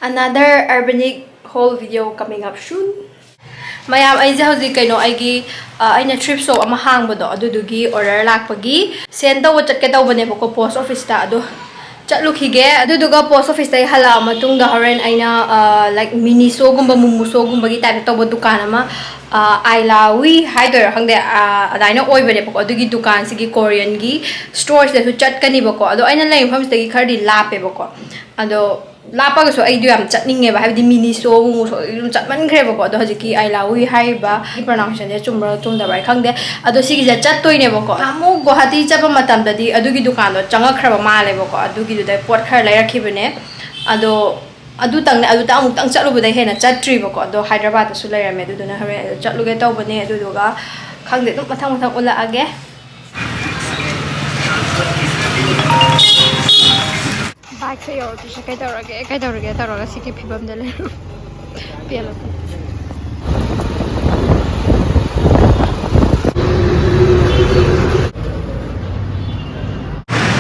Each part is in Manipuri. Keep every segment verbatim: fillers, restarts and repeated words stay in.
Another Urbanic haul video coming up soon. ꯃꯌꯥꯝ, ꯑꯩꯁꯦ ꯍꯧꯖꯤꯛ ꯀꯩꯅꯣ, ꯑꯩꯒꯤ ꯑ, ꯑꯩꯅ thrift shop ꯑꯃ ꯍꯥꯡꯕꯗꯣ, ꯑꯗꯨꯗꯨꯒꯤ order ꯂꯥꯛꯄꯒꯤ send ꯇꯧꯕ ꯆꯠꯀꯦ ꯇꯧꯕꯅꯦꯕꯀꯣ, post officeꯇ꯫ ꯑꯗꯣ ꯆꯠꯂꯨꯈꯤꯒꯦ꯫ ꯑꯗꯨꯗꯨꯒ post officeꯇꯒꯤ ꯍꯜꯂꯛꯑ ꯃꯇꯨꯡꯗ ꯍꯣꯔꯦꯟ ꯑꯩꯅ ꯑ, like, Minisoꯒꯨꯝꯕ, Momosoꯒꯨꯝꯕꯒꯤ typeꯇ ꯇꯧꯕ ꯗꯨꯀꯥꯟ ꯑꯃ, ꯑ, ꯑꯥꯏ ꯂꯥꯋꯤ ꯍꯥꯏꯗꯣꯏꯔꯥ ꯈꯪꯗꯦ, ꯑ, ꯑꯗꯨꯃꯥꯏꯅ ꯑꯣꯏꯕꯅꯦꯕꯀꯣ꯫ ꯑꯗꯨꯒꯤ ꯗꯨꯀꯥꯟꯁꯤꯒꯤ Koreanꯒꯤ storeꯁꯤꯗꯁꯨ ꯆꯠꯀꯅꯤꯕꯀꯣ꯫ ꯑꯗꯣ ꯑꯩꯅ ꯂꯩꯔꯤꯕ ꯃꯐꯝꯁꯤꯗꯒꯤ ꯈꯔꯗꯤ ꯂꯥꯞꯄꯦꯕꯀꯣ꯫ ꯑꯗꯣ ꯂꯥꯞꯄꯒꯁꯨ ꯑꯩꯗꯣ ꯌꯥꯝ ꯆꯠꯅꯤꯡꯉꯦꯕ, ꯍꯥꯏꯕꯗꯤ Miniso, Momoso ꯑꯗꯨꯝ ꯆꯠꯃꯟꯈ꯭ꯔꯦꯕꯀꯣ꯫ ꯑꯗꯣ ꯍꯧꯖꯤꯛꯀꯤ ꯑꯥꯏ ꯂꯥꯋꯤ ꯍꯥꯏꯔꯤꯕ pronunciationꯁꯦ ꯆꯨꯝꯕ꯭ꯔꯥ ꯆꯨꯝꯗꯕ꯭ꯔꯥ ꯑꯩ ꯈꯪꯗꯦ꯫ ꯑꯗꯣ ꯁꯤꯒꯤꯁꯦ ꯆꯠꯇꯣꯏꯅꯦꯕꯀꯣ꯫ ꯅꯍꯥꯟꯃꯨꯛ ꯒꯨꯋꯥꯍꯥꯇꯤ ꯆꯠꯄ ꯃꯇꯝꯗꯗꯤ ꯑꯗꯨꯒꯤ ꯗꯨꯀꯥꯟꯗꯣ ꯆꯪꯉꯛꯈ꯭ꯔꯕ ꯃꯥꯜꯂꯦꯕꯀꯣ꯫ ꯑꯗꯨꯒꯤꯗꯨꯗ ꯄꯣꯠ ꯈꯔ ꯂꯩꯔꯛꯈꯤꯕꯅꯦ꯫ ꯑꯗꯣ ꯑꯗꯨꯇꯪꯅꯦ, ꯑꯗꯨꯗ ꯑꯃꯨꯛꯇꯪ ꯆꯠꯂꯨꯕꯗꯩ ꯍꯦꯟꯅ ꯆꯠꯇ꯭ꯔꯤꯕꯀꯣ꯫ ꯑꯗꯣ ꯍꯥꯏꯗ꯭ꯔꯕꯥꯗꯇꯁꯨ ꯂꯩꯔꯝꯃꯦ, ꯑꯗꯨꯗꯨꯅ ꯍꯣꯔꯦꯟ ꯑꯗꯨ ꯆꯠꯂꯨꯒꯦ ꯇꯧꯕꯅꯦ꯫ ꯑꯗꯨꯗꯨꯒ ꯈꯪꯗꯦ, ꯑꯗꯨꯝ ꯃꯊꯪ ꯃꯊꯪ ꯎꯠꯂꯛꯑꯒꯦ꯫ Bikeꯁꯦ ꯌꯧꯔꯛꯇ꯭ꯔꯤꯁꯦ ꯀꯩꯗꯧꯔꯒꯦ, ꯀꯩꯗꯧꯔꯒꯦ ꯇꯧꯔꯒ ꯁꯤꯒꯤ ꯐꯤꯕꯝꯗ ꯂꯩꯔꯝꯃꯦ꯫ ꯄꯦꯜꯂꯕꯅꯤ꯫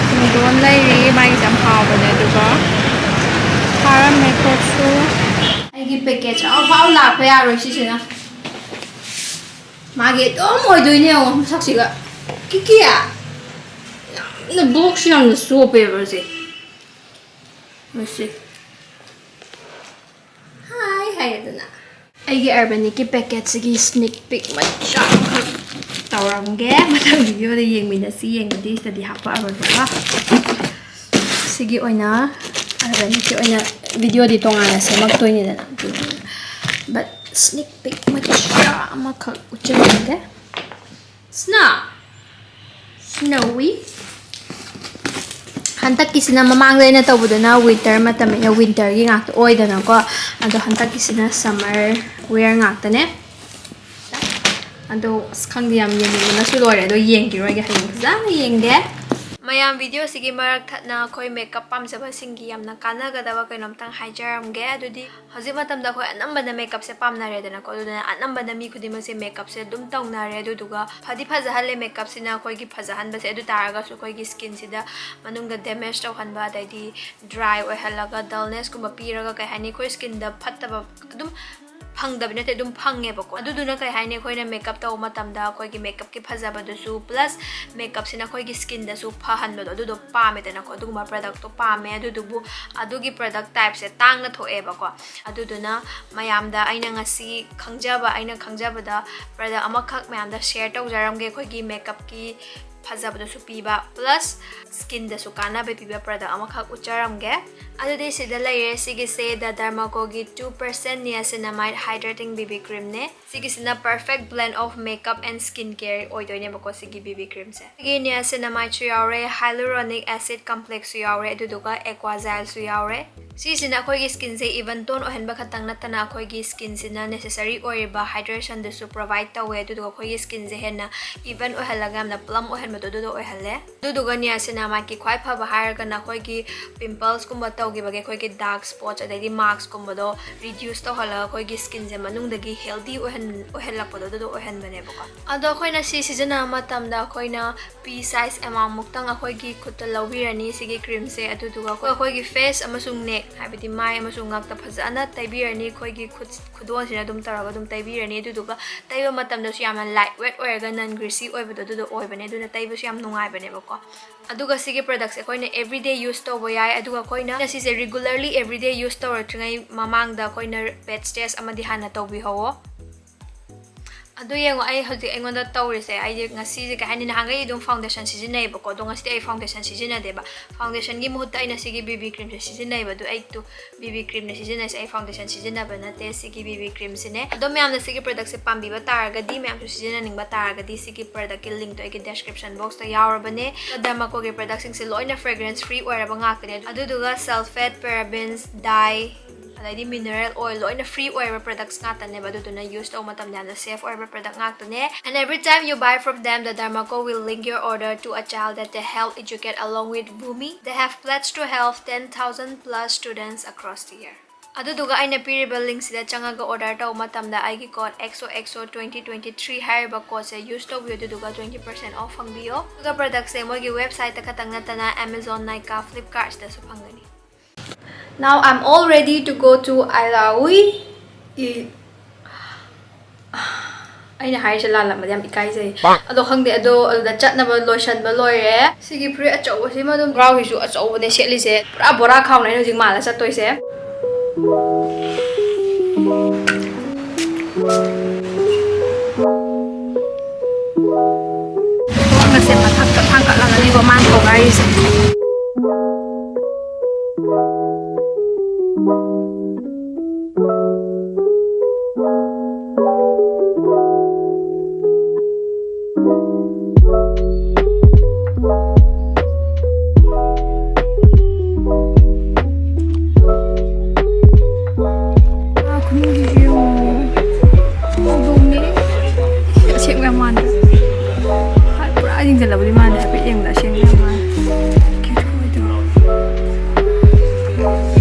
ꯄꯨꯡꯗꯣꯟ ꯂꯩꯔꯤ, ꯃꯥꯒꯤꯁꯦ ꯌꯥꯝ ꯍꯥꯎꯕꯅꯦ꯫ ꯑꯗꯨꯒ ꯐꯥꯔꯝꯃꯦ ꯄꯣꯠꯁꯨ꯫ ꯑꯩꯒꯤ package ꯑꯃꯐꯥꯎ ꯂꯥꯛꯄ ꯌꯥꯔꯣꯏ ꯁꯤꯁꯤꯅ꯫ ꯃꯥꯒꯤ ꯑꯗꯨꯝ ꯑꯣꯏꯗꯣꯏꯅꯦ ꯌꯦꯡꯉꯣ ꯃꯁꯛꯁꯤꯒ꯫ ꯀꯤꯀꯤ! ꯌꯥꯝꯅ boxꯁꯨ ꯌꯥꯝꯅ ꯆꯣꯞꯄꯦꯕ ꯁꯦ꯫ ꯃꯁꯤ꯫ Hi ꯍꯥꯏꯔꯦꯗꯅ꯫ ꯑꯩꯒꯤ Urbanicꯀꯤ packetꯁꯤꯒꯤ sneak peek ꯃꯆꯥ ꯑꯃꯈꯛ ꯇꯧꯔꯝꯒꯦ꯫ ꯃꯊꯪ videoꯗ ꯌꯦꯡꯃꯤꯟꯅꯁꯤ꯫ ꯌꯦꯡꯕꯗꯤ ꯁꯤꯗꯗꯤ ꯍꯥꯞꯄꯛꯑꯔꯣꯏꯕꯀꯣ꯫ ꯁꯤꯒꯤ ꯑꯣꯏꯅ, Urbanicꯀꯤ ꯑꯣꯏꯅ videoꯗꯤ ꯇꯣꯉꯥꯟꯅ ꯁꯦꯝꯃꯛꯇꯣꯏꯅꯤꯗꯅ꯫ But sneak peek ꯃꯆꯥ ꯑꯃꯈꯛ ꯎꯠꯆꯔꯝꯒꯦ꯫ Snow. Snowy. ꯍꯟꯗꯛꯀꯤꯁꯤꯅ, ꯃꯃꯥꯡꯗ ꯑꯩꯅ ꯇꯧꯕꯗꯨꯅ winter ꯃꯇꯝꯅꯤꯅ winterꯒꯤ ꯉꯥꯛꯇ ꯑꯣꯏꯗꯅꯀꯣ꯫ ꯑꯗꯣ ꯍꯟꯗꯛꯀꯤꯁꯤꯅ summer wear ꯉꯥꯛꯇꯅꯦ꯫ ꯑꯗꯣ ꯑꯁ ꯈꯪꯗꯦ, ꯌꯥꯝ ꯌꯦꯡꯅꯤꯡꯕꯅꯁꯨ ꯂꯣꯏꯔꯦ꯫ ꯑꯗꯣ ꯌꯦꯡꯈꯤꯔꯣꯏꯒꯦ, ꯍꯌꯦꯡ ꯐꯖꯅ ꯌꯦꯡꯒꯦ꯫ ꯃꯌꯥꯝ, video ꯁꯤꯒꯤ ꯃꯔꯛ ꯊꯠꯅ ꯑꯩꯈꯣꯏ makeup ꯄꯥꯝꯖꯕꯁꯤꯡꯒꯤ ꯌꯥꯝꯅ ꯀꯥꯟꯅꯒꯗꯕ ꯀꯩꯅꯣꯝꯇꯪ ꯍꯥꯏꯖꯔꯝꯒꯦ꯫ ꯑꯗꯨꯗꯤ ꯍꯧꯖꯤꯛ ꯃꯇꯝꯗ ꯑꯩꯈꯣꯏ ꯑꯅꯝꯕꯅ makeup ꯁꯦ ꯄꯥꯝꯅꯔꯦꯗꯅꯀꯣ, ꯑꯗꯨꯗꯨꯅ ꯑꯅꯝꯕꯅ ꯃꯤ ꯈꯨꯗꯤꯡꯃꯛꯁꯦ makeup ꯁꯦ ꯑꯗꯨꯝ ꯇꯧꯅꯔꯦ꯫ ꯑꯗꯨꯗꯨꯒ ꯐꯗꯤ ꯐꯖꯍꯜꯂꯦ makeup ꯁꯤꯅ, ꯑꯩꯈꯣꯏꯒꯤ ꯐꯖꯍꯟꯕꯁꯦ, ꯑꯗꯨ ꯇꯥꯔꯒꯁꯨ ꯑꯩꯈꯣꯏꯒꯤ skin ꯁꯤꯗ ꯃꯅꯨꯡꯗ damage ꯇꯧꯍꯟꯕ, ꯑꯗꯩꯗꯤ dry ꯑꯣꯏꯍꯜꯂꯒ dullness ꯀꯨꯝꯕ ꯄꯤꯔꯒ, ꯀꯩ ꯍꯥꯏꯅꯤ, ꯑꯩꯈꯣꯏ skin ꯗ ꯐꯠꯇꯕ ꯑꯗꯨꯝ ꯐꯪꯗꯕ ꯅꯠꯇꯦ, ꯑꯗꯨꯝ ꯐꯪꯉꯦꯕꯀꯣ꯫ ꯑꯗꯨꯗꯨꯅ ꯀꯩ ꯍꯥꯏꯅꯤ, ꯑꯩꯈꯣꯏꯅ makeup ꯇꯧꯕ ꯃꯇꯝꯗ ꯑꯩꯈꯣꯏꯒꯤ makeup ꯀꯤ ꯐꯖꯕꯗꯨꯁꯨ, plus makeup ꯁꯤꯅ ꯑꯩꯈꯣꯏꯒꯤ skin ꯗꯁꯨ ꯐꯍꯟꯕꯗꯣ, ꯑꯗꯨꯗꯣ ꯄꯥꯝꯃꯦꯗꯅꯀꯣ, ꯑꯗꯨꯒꯨꯝꯕ product ꯇꯣ ꯄꯥꯝꯃꯦ꯫ ꯑꯗꯨꯗꯨꯕꯨ ꯑꯗꯨꯒꯤ product type ꯁꯦ ꯇꯥꯡꯅ ꯊꯣꯛꯑꯦꯕꯀꯣ꯫ ꯑꯗꯨꯗꯨꯅ ꯃꯌꯥꯝꯗ ꯑꯩꯅ ꯉꯁꯤ ꯈꯪꯖꯕ, ꯑꯩꯅ ꯈꯪꯖꯕꯗ product ꯑꯃꯈꯛ ꯃꯌꯥꯝꯗ share ꯇꯧꯖꯔꯝꯒꯦ꯫ ꯑꯩꯈꯣꯏꯒꯤ makeup ꯀꯤ ꯐꯖꯕꯗꯨꯁꯨ ꯄꯤꯕ, plus skin ꯗꯁꯨ ꯀꯥꯟꯅꯕ ꯄꯤꯕ product ꯑꯃꯈꯛ ꯎꯠꯆꯔꯝꯒꯦ꯫ ꯑꯗꯨꯗꯤ ꯁꯤꯗ ꯂꯩꯔꯦ, ꯁꯤꯒꯤꯁꯦ The Derma Co ꯒꯤ two percent niacinamide hydrating B B cream ꯅꯦ꯫ ꯁꯤꯒꯤꯁꯤꯅ perfect blend of makeup and skin care ꯑꯣꯏꯗꯣꯏꯅꯦꯕꯀꯣ, ꯁꯤꯒꯤ B B cream ꯁꯦ꯫ ꯁꯤꯒꯤ niacinamide ꯁꯨ ꯌꯥꯎꯔꯦ, hyaluronic acid complex ꯁꯨ ꯌꯥꯎꯔꯦ, ꯑꯗꯨꯗꯨꯒ aqua gel ꯁꯨ ꯌꯥꯎꯔꯦ꯫ ꯁꯤꯁꯤꯅ ꯑꯩꯈꯣꯏꯒꯤ skin ꯁꯦ even tone ꯑꯣꯏꯍꯟꯕ ꯈꯛꯇꯪ ꯅꯠꯇꯅ, ꯑꯩꯈꯣꯏꯒꯤ skin ꯁꯤꯅ necessary ꯑꯣꯏꯔꯤꯕ hydration ꯗꯨꯁꯨ provide ꯇꯧꯋꯦ, ꯑꯗꯨꯗꯨꯒ ꯑꯩꯈꯣꯏꯒꯤ skin ꯁꯦ ꯍꯦꯟꯅ even ꯑꯣꯏꯍꯜꯂꯒ ꯌꯥꯝꯅ plump ꯑꯣꯏꯍꯟꯕꯗꯣ, ꯑꯗꯨꯗꯣ ꯑꯣꯏꯍꯜꯂꯦ꯫ ꯑꯗꯨꯗꯨꯒ niacinamide ꯀꯤ ꯈ꯭ꯋꯥꯏ ꯐꯕ ꯍꯥꯏꯔꯒꯅ, ꯑꯩꯈꯣꯏꯒꯤ pimples ꯀꯨꯝꯕ ꯇꯧꯈꯤꯕꯒꯤ ꯑꯩꯈꯣꯏꯒꯤ dark spots ꯑꯗꯩꯗꯤ marks ꯀꯨꯝꯕꯗꯣ reduce ꯇꯧꯍꯜꯂꯒ, ꯑꯩꯈꯣꯏꯒꯤ skin ꯁꯦ ꯃꯅꯨꯡꯗꯒꯤ healthy ꯑꯣꯏꯍꯟ-, ꯑꯣꯏꯍꯜꯂꯛꯄꯗꯣ, ꯑꯗꯨꯗꯣ ꯑꯣꯏꯍꯟꯕꯅꯦꯕꯀꯣ꯫ ꯑꯗꯣ ꯑꯩꯈꯣꯏꯅ ꯁꯤ ꯁꯤꯖꯤꯟꯅꯕ ꯃꯇꯝꯗ ꯑꯩꯈꯣꯏꯅ pea size amount ꯃꯨꯛꯇꯪ ꯑꯩꯈꯣꯏꯒꯤ ꯈꯨꯠꯇ ꯂꯧꯕꯤꯔꯅꯤ ꯁꯤꯒꯤ cream ꯁꯦ꯫ ꯑꯗꯨꯗꯨꯒ ꯑꯩꯈꯣꯏ, ꯑꯩꯈꯣꯏꯒꯤ face ꯑꯃꯁꯨꯡ neck, ꯍꯥꯏꯕꯗꯤ ꯃꯥꯏ ꯑꯃꯁꯨꯡ ꯉꯛꯇ ꯐꯖꯅ ꯇꯩꯕꯤꯔꯅꯤ꯫ ꯑꯩꯈꯣꯏꯒꯤ ꯈꯨꯠ, ꯈꯨꯗꯣꯟꯁꯤꯅ ꯑꯗꯨꯝ ꯇꯧꯔꯒ ꯑꯗꯨꯝ ꯇꯩꯕꯤꯔꯅꯤ꯫ ꯑꯗꯨꯗꯨꯒ ꯇꯩꯕ ꯃꯇꯝꯗꯁꯨ ꯌꯥꯝꯅ light weight ꯑꯣꯏꯔꯒ non greasy ꯑꯣꯏꯕꯗꯣ, ꯑꯗꯨꯗꯣ ꯑꯣꯏꯕꯅꯦ꯫ ꯑꯗꯨꯅ ꯇꯩꯕꯁꯨ ꯌꯥꯝ ꯅꯨꯡꯉꯥꯏꯕꯅꯦꯕꯀꯣ꯫ ꯑꯗꯨꯒ ꯁꯤꯒꯤ product ꯁꯦ ꯑꯩꯈꯣꯏꯅ everyday use ꯇꯧꯕ ꯌꯥꯏ꯫ ꯑꯗꯨꯒ ꯑꯩꯈꯣꯏꯅ ꯁꯤꯁꯦ regularly everyday use ꯇꯧꯔꯛꯇ꯭ꯔꯤꯉꯩ ꯃꯃꯥꯡꯗ ꯑꯩꯈꯣꯏꯅ paste test ꯑꯃꯗꯤ ꯍꯥꯟꯅ ꯇꯧꯕꯤꯍꯧꯋꯣ꯫ ꯑꯗꯨ ꯌꯦꯡꯉꯣ, ꯑꯩ ꯍꯧꯖꯤꯛ ꯑꯩꯉꯣꯟꯗ ꯇꯧꯔꯤꯁꯦ, ꯑꯩꯁꯦ ꯉꯁꯤꯁꯦ, ꯀꯩ ꯍꯥꯏꯅꯤ, ꯅꯍꯥꯟꯈꯩ ꯑꯗꯨꯝ foundation ꯁꯤꯖꯤꯟꯅꯩꯌꯦꯕꯀꯣ, ꯑꯗꯣ ꯉꯁꯤꯗꯤ ꯑꯩ foundation ꯁꯤꯖꯤꯟꯅꯗꯦꯕ꯫ Foundation ꯒꯤ ꯃꯍꯨꯠꯇ ꯑꯩꯅ ꯁꯤꯒꯤ B B cream ꯁꯦ ꯁꯤꯖꯤꯟꯅꯩꯌꯦꯕ꯫ ꯑꯗꯨ ꯑꯩ ꯇꯨ B B cream ꯅꯦ ꯁꯤꯖꯤꯟꯅꯩꯁꯦ, ꯑꯩ foundation ꯁꯤꯖꯤꯟꯅꯕ ꯅꯠꯇꯦ꯫ ꯁꯤꯒꯤ B B cream ꯁꯤꯅꯦ꯫ ꯑꯗꯣ ꯃꯌꯥꯝꯅ ꯁꯤꯒꯤ product ꯁꯦ ꯄꯥꯝꯕꯤꯕ ꯇꯥꯔꯒꯗꯤ, ꯃꯌꯥꯝꯁꯨ ꯁꯤꯖꯤꯟꯅꯅꯤꯡꯕ ꯇꯥꯔꯒꯗꯤ, ꯁꯤꯒꯤ product ꯀꯤ link ꯇꯣ ꯑꯩꯒꯤ description box ꯇ ꯌꯥꯎꯔꯕꯅꯦ꯫ Derma Co ꯒꯤ product ꯁꯤꯡꯁꯦ ꯂꯣꯏꯅ fragrance free ꯑꯣꯏꯔꯕ ꯉꯥꯛꯇꯅꯦ꯫ ꯑꯗꯨꯗꯨꯒ sulfate, parabens, dye, ꯑꯗꯩꯗꯤ mineral oil, ꯂꯣꯏꯅ free ꯑꯣꯏꯕ products ꯉꯥꯛꯇꯅꯦꯕ, ꯑꯗꯨꯗꯨꯅ use ꯇꯧꯕ ꯃꯇꯝꯗ ꯌꯥꯝꯅ safe ꯑꯣꯏꯕ product ꯉꯥꯛꯇꯅꯦ. And every time you buy from them, the Dermaco will link your order to a child that they help educate along with Bhumi. They have pledged to help ten thousand plus students across the year. ꯑꯗꯨꯗꯨꯒ ꯑꯩꯅ ꯄꯤꯔꯤꯕ link ꯁꯤꯗ ꯆꯪꯉꯒ order ꯇꯧꯕ ꯃꯇꯝꯗ ꯑꯩꯒꯤ code X O X O twenty twenty three ꯍꯥꯏꯔꯤꯕ code ꯁꯦ use ꯇꯧꯕꯤꯌꯨ, ꯑꯗꯨꯗꯨꯒ twenty percent off ꯐꯪꯕꯤꯌꯣ꯫ ꯑꯗꯨꯒ product ꯁꯦ ꯃꯣꯏꯒꯤ website ꯇ ꯈꯛꯇꯪ ꯅꯠꯇꯅ Amazon, Nykaa, Flipkart ꯁꯤꯗꯁꯨ ꯐꯪꯒꯅꯤ꯫ Now I'm all ready to go to Ailawi. E-, ꯑꯩꯅ ꯍꯥꯏꯔꯤꯁꯦ ꯂꯥꯜꯂꯝꯃꯗꯤ ꯌꯥꯝ ꯏꯀꯥꯏꯖꯩ꯫ ꯑꯗꯣ ꯈꯪꯗꯦ, ꯑꯗꯣ ꯑꯗꯨꯗ ꯆꯠꯅꯕ ꯂꯣꯏꯁꯟꯕ ꯂꯣꯏꯔꯦ꯫ ꯁꯤꯒꯤ ꯐꯨꯔꯤꯠ ꯑꯆꯧꯕꯁꯤꯃ ꯑꯗꯨꯝ, ꯈꯣꯡꯒ꯭ꯔꯥꯎꯁꯤꯁꯨ ꯑꯆꯧꯕꯅꯦ ꯁꯦꯠꯂꯤꯁꯦ꯫ ꯄꯨꯔꯥ ꯕꯣꯔꯥ ꯈꯥꯎꯅꯦ ꯑꯩꯅ ꯍꯧꯖꯤꯛ ꯃꯥꯜꯂ ꯆꯠꯇꯣꯏꯁꯦ꯫ ꯈꯣꯡꯒꯁꯦ ꯃꯊꯛꯇ ꯊꯥꯡꯒꯠꯂꯒꯅꯤꯀꯣ ꯃꯥꯅ ꯊꯧꯒꯥꯏꯔꯤꯁꯦ꯫ ꯈꯨꯅꯨꯡꯁꯤꯁꯨ ꯌꯦꯡꯉꯣ꯫ ꯍꯧꯗꯣꯡꯅꯦ꯫ ꯑꯁꯦꯡꯕ ꯌꯥꯝ ꯃꯥꯟꯗ꯭ꯔꯣ? ꯄꯨꯔꯥ ꯌꯦꯡꯁꯤꯜꯂꯕꯨꯗꯤ ꯃꯥꯟꯗꯦ, ꯍꯥꯏꯐꯦꯠ ꯌꯦꯡꯕꯗ ꯑꯁꯦꯡꯕ ꯌꯥꯝ ꯃꯥꯜꯂꯦ꯫ Cute ꯑꯣꯏꯗ꯭ꯔꯣ?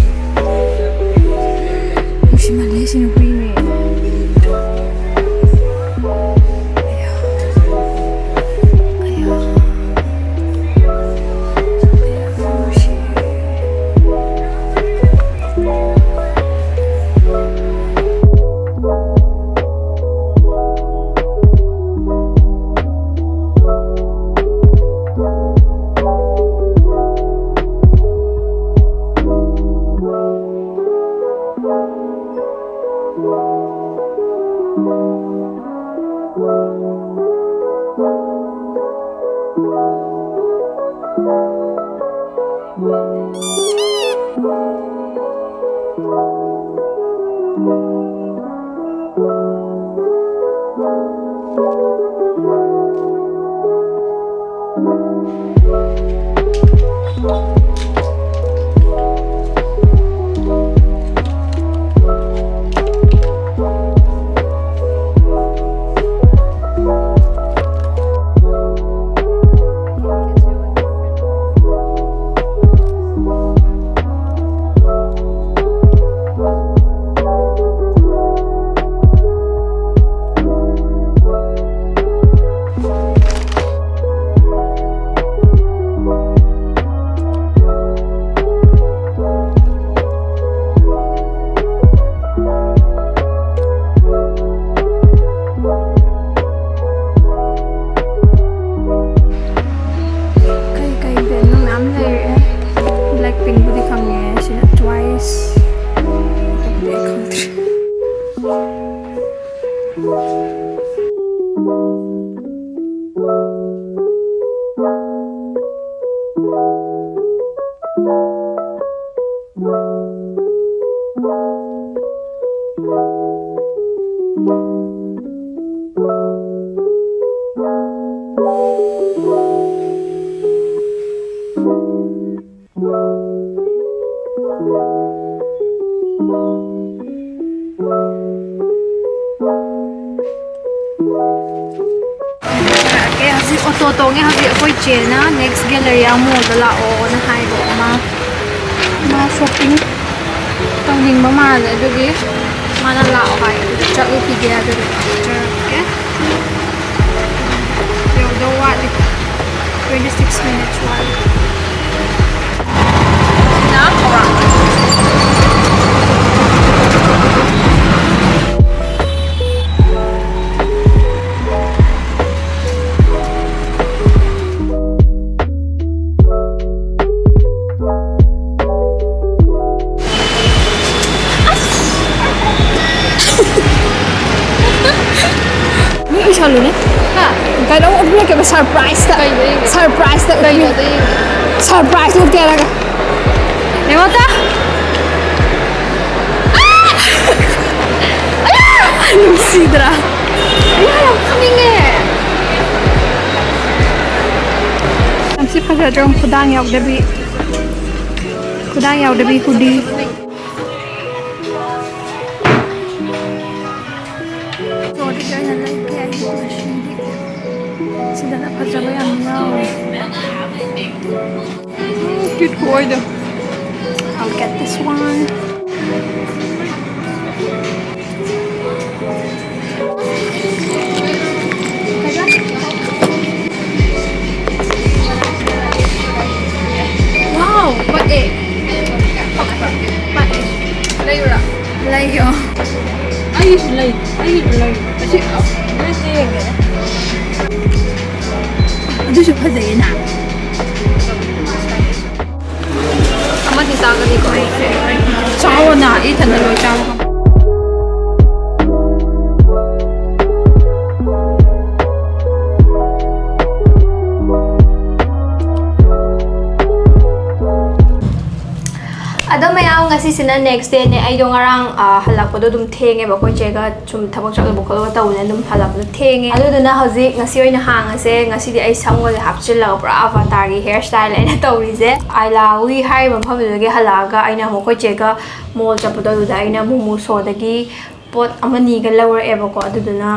ꯅꯨꯡꯁꯤꯃꯜꯂꯦ, ꯁꯤꯅ ꯍꯨꯏꯅꯦ꯫ ꯑꯌꯥ꯫ ꯑꯌꯥ꯫ ꯂꯥꯛꯑꯒꯦ꯫ ꯍꯧꯖꯤꯛ ꯑꯣꯇꯣ ꯇꯣꯡꯉꯦ꯫ ꯍꯧꯖꯤꯛ ꯑꯩꯈꯣꯏ ꯆꯦꯅ next Galleria mallꯗ ꯂꯥꯛꯑꯣꯅ ꯍꯥꯏꯕ꯫ ꯃꯥ ꯃꯥ shopping ꯇꯧꯅꯤꯡꯕ ꯃꯥꯜꯂꯦ, ꯑꯗꯨꯒꯤ ꯃꯥꯅ ꯂꯥꯛꯑꯣ ꯍꯥꯏ꯫ ꯑꯗꯨꯗ ꯆꯠꯂꯨꯈꯤꯒꯦ꯫ ꯑꯗꯨꯗꯤ ꯆꯠꯂꯨꯔꯒꯦ꯫ ꯌꯧꯗꯧ ꯋꯥꯠꯂꯤ꯫ Twenty six minutes ꯋꯥꯠꯂꯤ꯫ ꯁꯤꯅ ꯈꯧꯔꯥꯡ꯫ ꯃꯤ ꯎꯏꯁꯜꯂꯨꯅꯦ꯫ ꯍꯥ? ꯀꯩꯅꯣ ꯎꯠꯂꯛꯀꯦꯕ, surpriseꯇ꯫ ꯀꯩꯅꯣ ꯌꯦꯡꯒꯦ? Surpriseꯇ ꯎꯠꯂꯛꯀꯦ꯫ ꯀꯩꯅꯣꯗ ꯌꯦꯡꯒꯦ? Surprise ꯎꯠꯀꯦ ꯍꯥꯏꯔꯒ꯫ ꯌꯦꯡꯉꯣ ꯑꯝꯇ꯫ ꯑꯥ! ꯑꯌꯥ! ꯅꯨꯡꯁꯤꯗ꯭ꯔꯥ? ꯑꯌꯥ, ꯌꯥꯝ ꯐꯨꯅꯤꯡꯉꯦ꯫ ꯌꯥꯝ ꯁꯤ ꯐꯖꯗ꯭ꯔꯣ? ꯈꯨꯗꯥꯡ ꯌꯥꯎꯗꯕꯤ꯫ ꯈꯨꯗꯥꯡ ꯌꯥꯎꯗꯕꯤ hoodie꯫ ꯁꯣꯗꯤ ꯀꯩꯅ ꯂꯩꯒꯦ ꯑꯩꯒꯤ ꯀꯣꯂꯦꯛꯁꯟꯒꯤ꯫ ꯁꯤꯗꯅ ꯐꯖꯕ ꯌꯥꯝ ꯌꯥꯎꯔꯦ꯫ Cute ꯈꯨꯑꯣꯏꯗꯣ꯫ I'll get this one. Wow, ꯄꯛꯑꯦ꯫ ꯄꯛꯄ꯭ꯔꯥ? ꯄꯛꯑꯦ꯫ ꯂꯩꯌꯨꯔꯥ? ꯂꯩꯌꯣ꯫ ꯑꯩꯒꯤꯁꯨ ꯂꯩ꯫ ꯑꯩꯒꯤꯁꯨ ꯂꯩ꯫ ꯑꯁꯤ, ꯗ꯭ꯔꯦꯁꯁꯦ ꯌꯦꯡꯒꯦ꯫ ꯑꯗꯨꯁꯨ ꯐꯖꯩꯌꯦꯅ꯫ ꯑꯃꯗꯤ ꯆꯥꯒꯅꯤꯀꯣ ꯑꯩꯁꯦ꯫ ꯆꯥꯎꯑꯣꯅ, ꯏꯊꯟꯗ ꯂꯣꯏ ꯆꯥꯕ ꯉꯝꯃꯣꯏ꯫ ꯑꯗꯣ ꯃꯌꯥꯝ, ꯉꯁꯤꯁꯤꯅ next dayꯅꯦ꯫ ꯑꯩꯗꯣ ꯉꯔꯥꯡ ꯑ, ꯍꯜꯂꯛꯄꯗꯣ ꯑꯗꯨꯝ ꯊꯦꯡꯉꯦꯕ, ꯑꯩꯈꯣꯏ ꯆꯦꯒ ꯁꯨꯝ ꯊꯕꯛ ꯆꯠꯂꯨꯕ ꯈꯣꯠꯂꯨꯕ ꯇꯧꯕꯅꯤꯅ ꯑꯗꯨꯝ ꯍꯜꯂꯛꯄꯗꯣ ꯊꯦꯡꯉꯦ꯫ ꯑꯗꯨꯗꯨꯅ ꯍꯧꯖꯤꯛ ꯉꯁꯤ ꯑꯣꯏꯅ ꯍꯥꯡꯉꯁꯦ꯫ ꯉꯁꯤꯗꯤ ꯑꯩ ꯁꯝꯒꯁꯦ ꯍꯥꯞꯆꯤꯜꯂꯒ ꯄꯨꯔꯥ ꯑꯚꯥꯇꯥꯔꯒꯤ hair style ꯑꯩꯅ ꯇꯧꯔꯤꯁꯦ꯫ ꯑꯥꯏꯂꯥꯋꯤ ꯍꯥꯏꯔꯤꯕ ꯃꯐꯝꯗꯨꯗꯒꯤ ꯍꯜꯂꯛꯑꯒ ꯑꯩꯅ ꯑꯃꯨꯛ ꯑꯩꯈꯣꯏ ꯆꯦꯒ ꯃꯣꯜ ꯆꯠꯄꯗꯣ ꯑꯗꯨꯗ ꯑꯩꯅ ꯃꯣꯃꯣꯁꯣꯗꯒꯤ ꯄꯣꯠ ꯑꯃꯅꯤꯒ ꯂꯧꯔꯛꯑꯦꯕꯀꯣ꯫ ꯑꯗꯨꯗꯨꯅ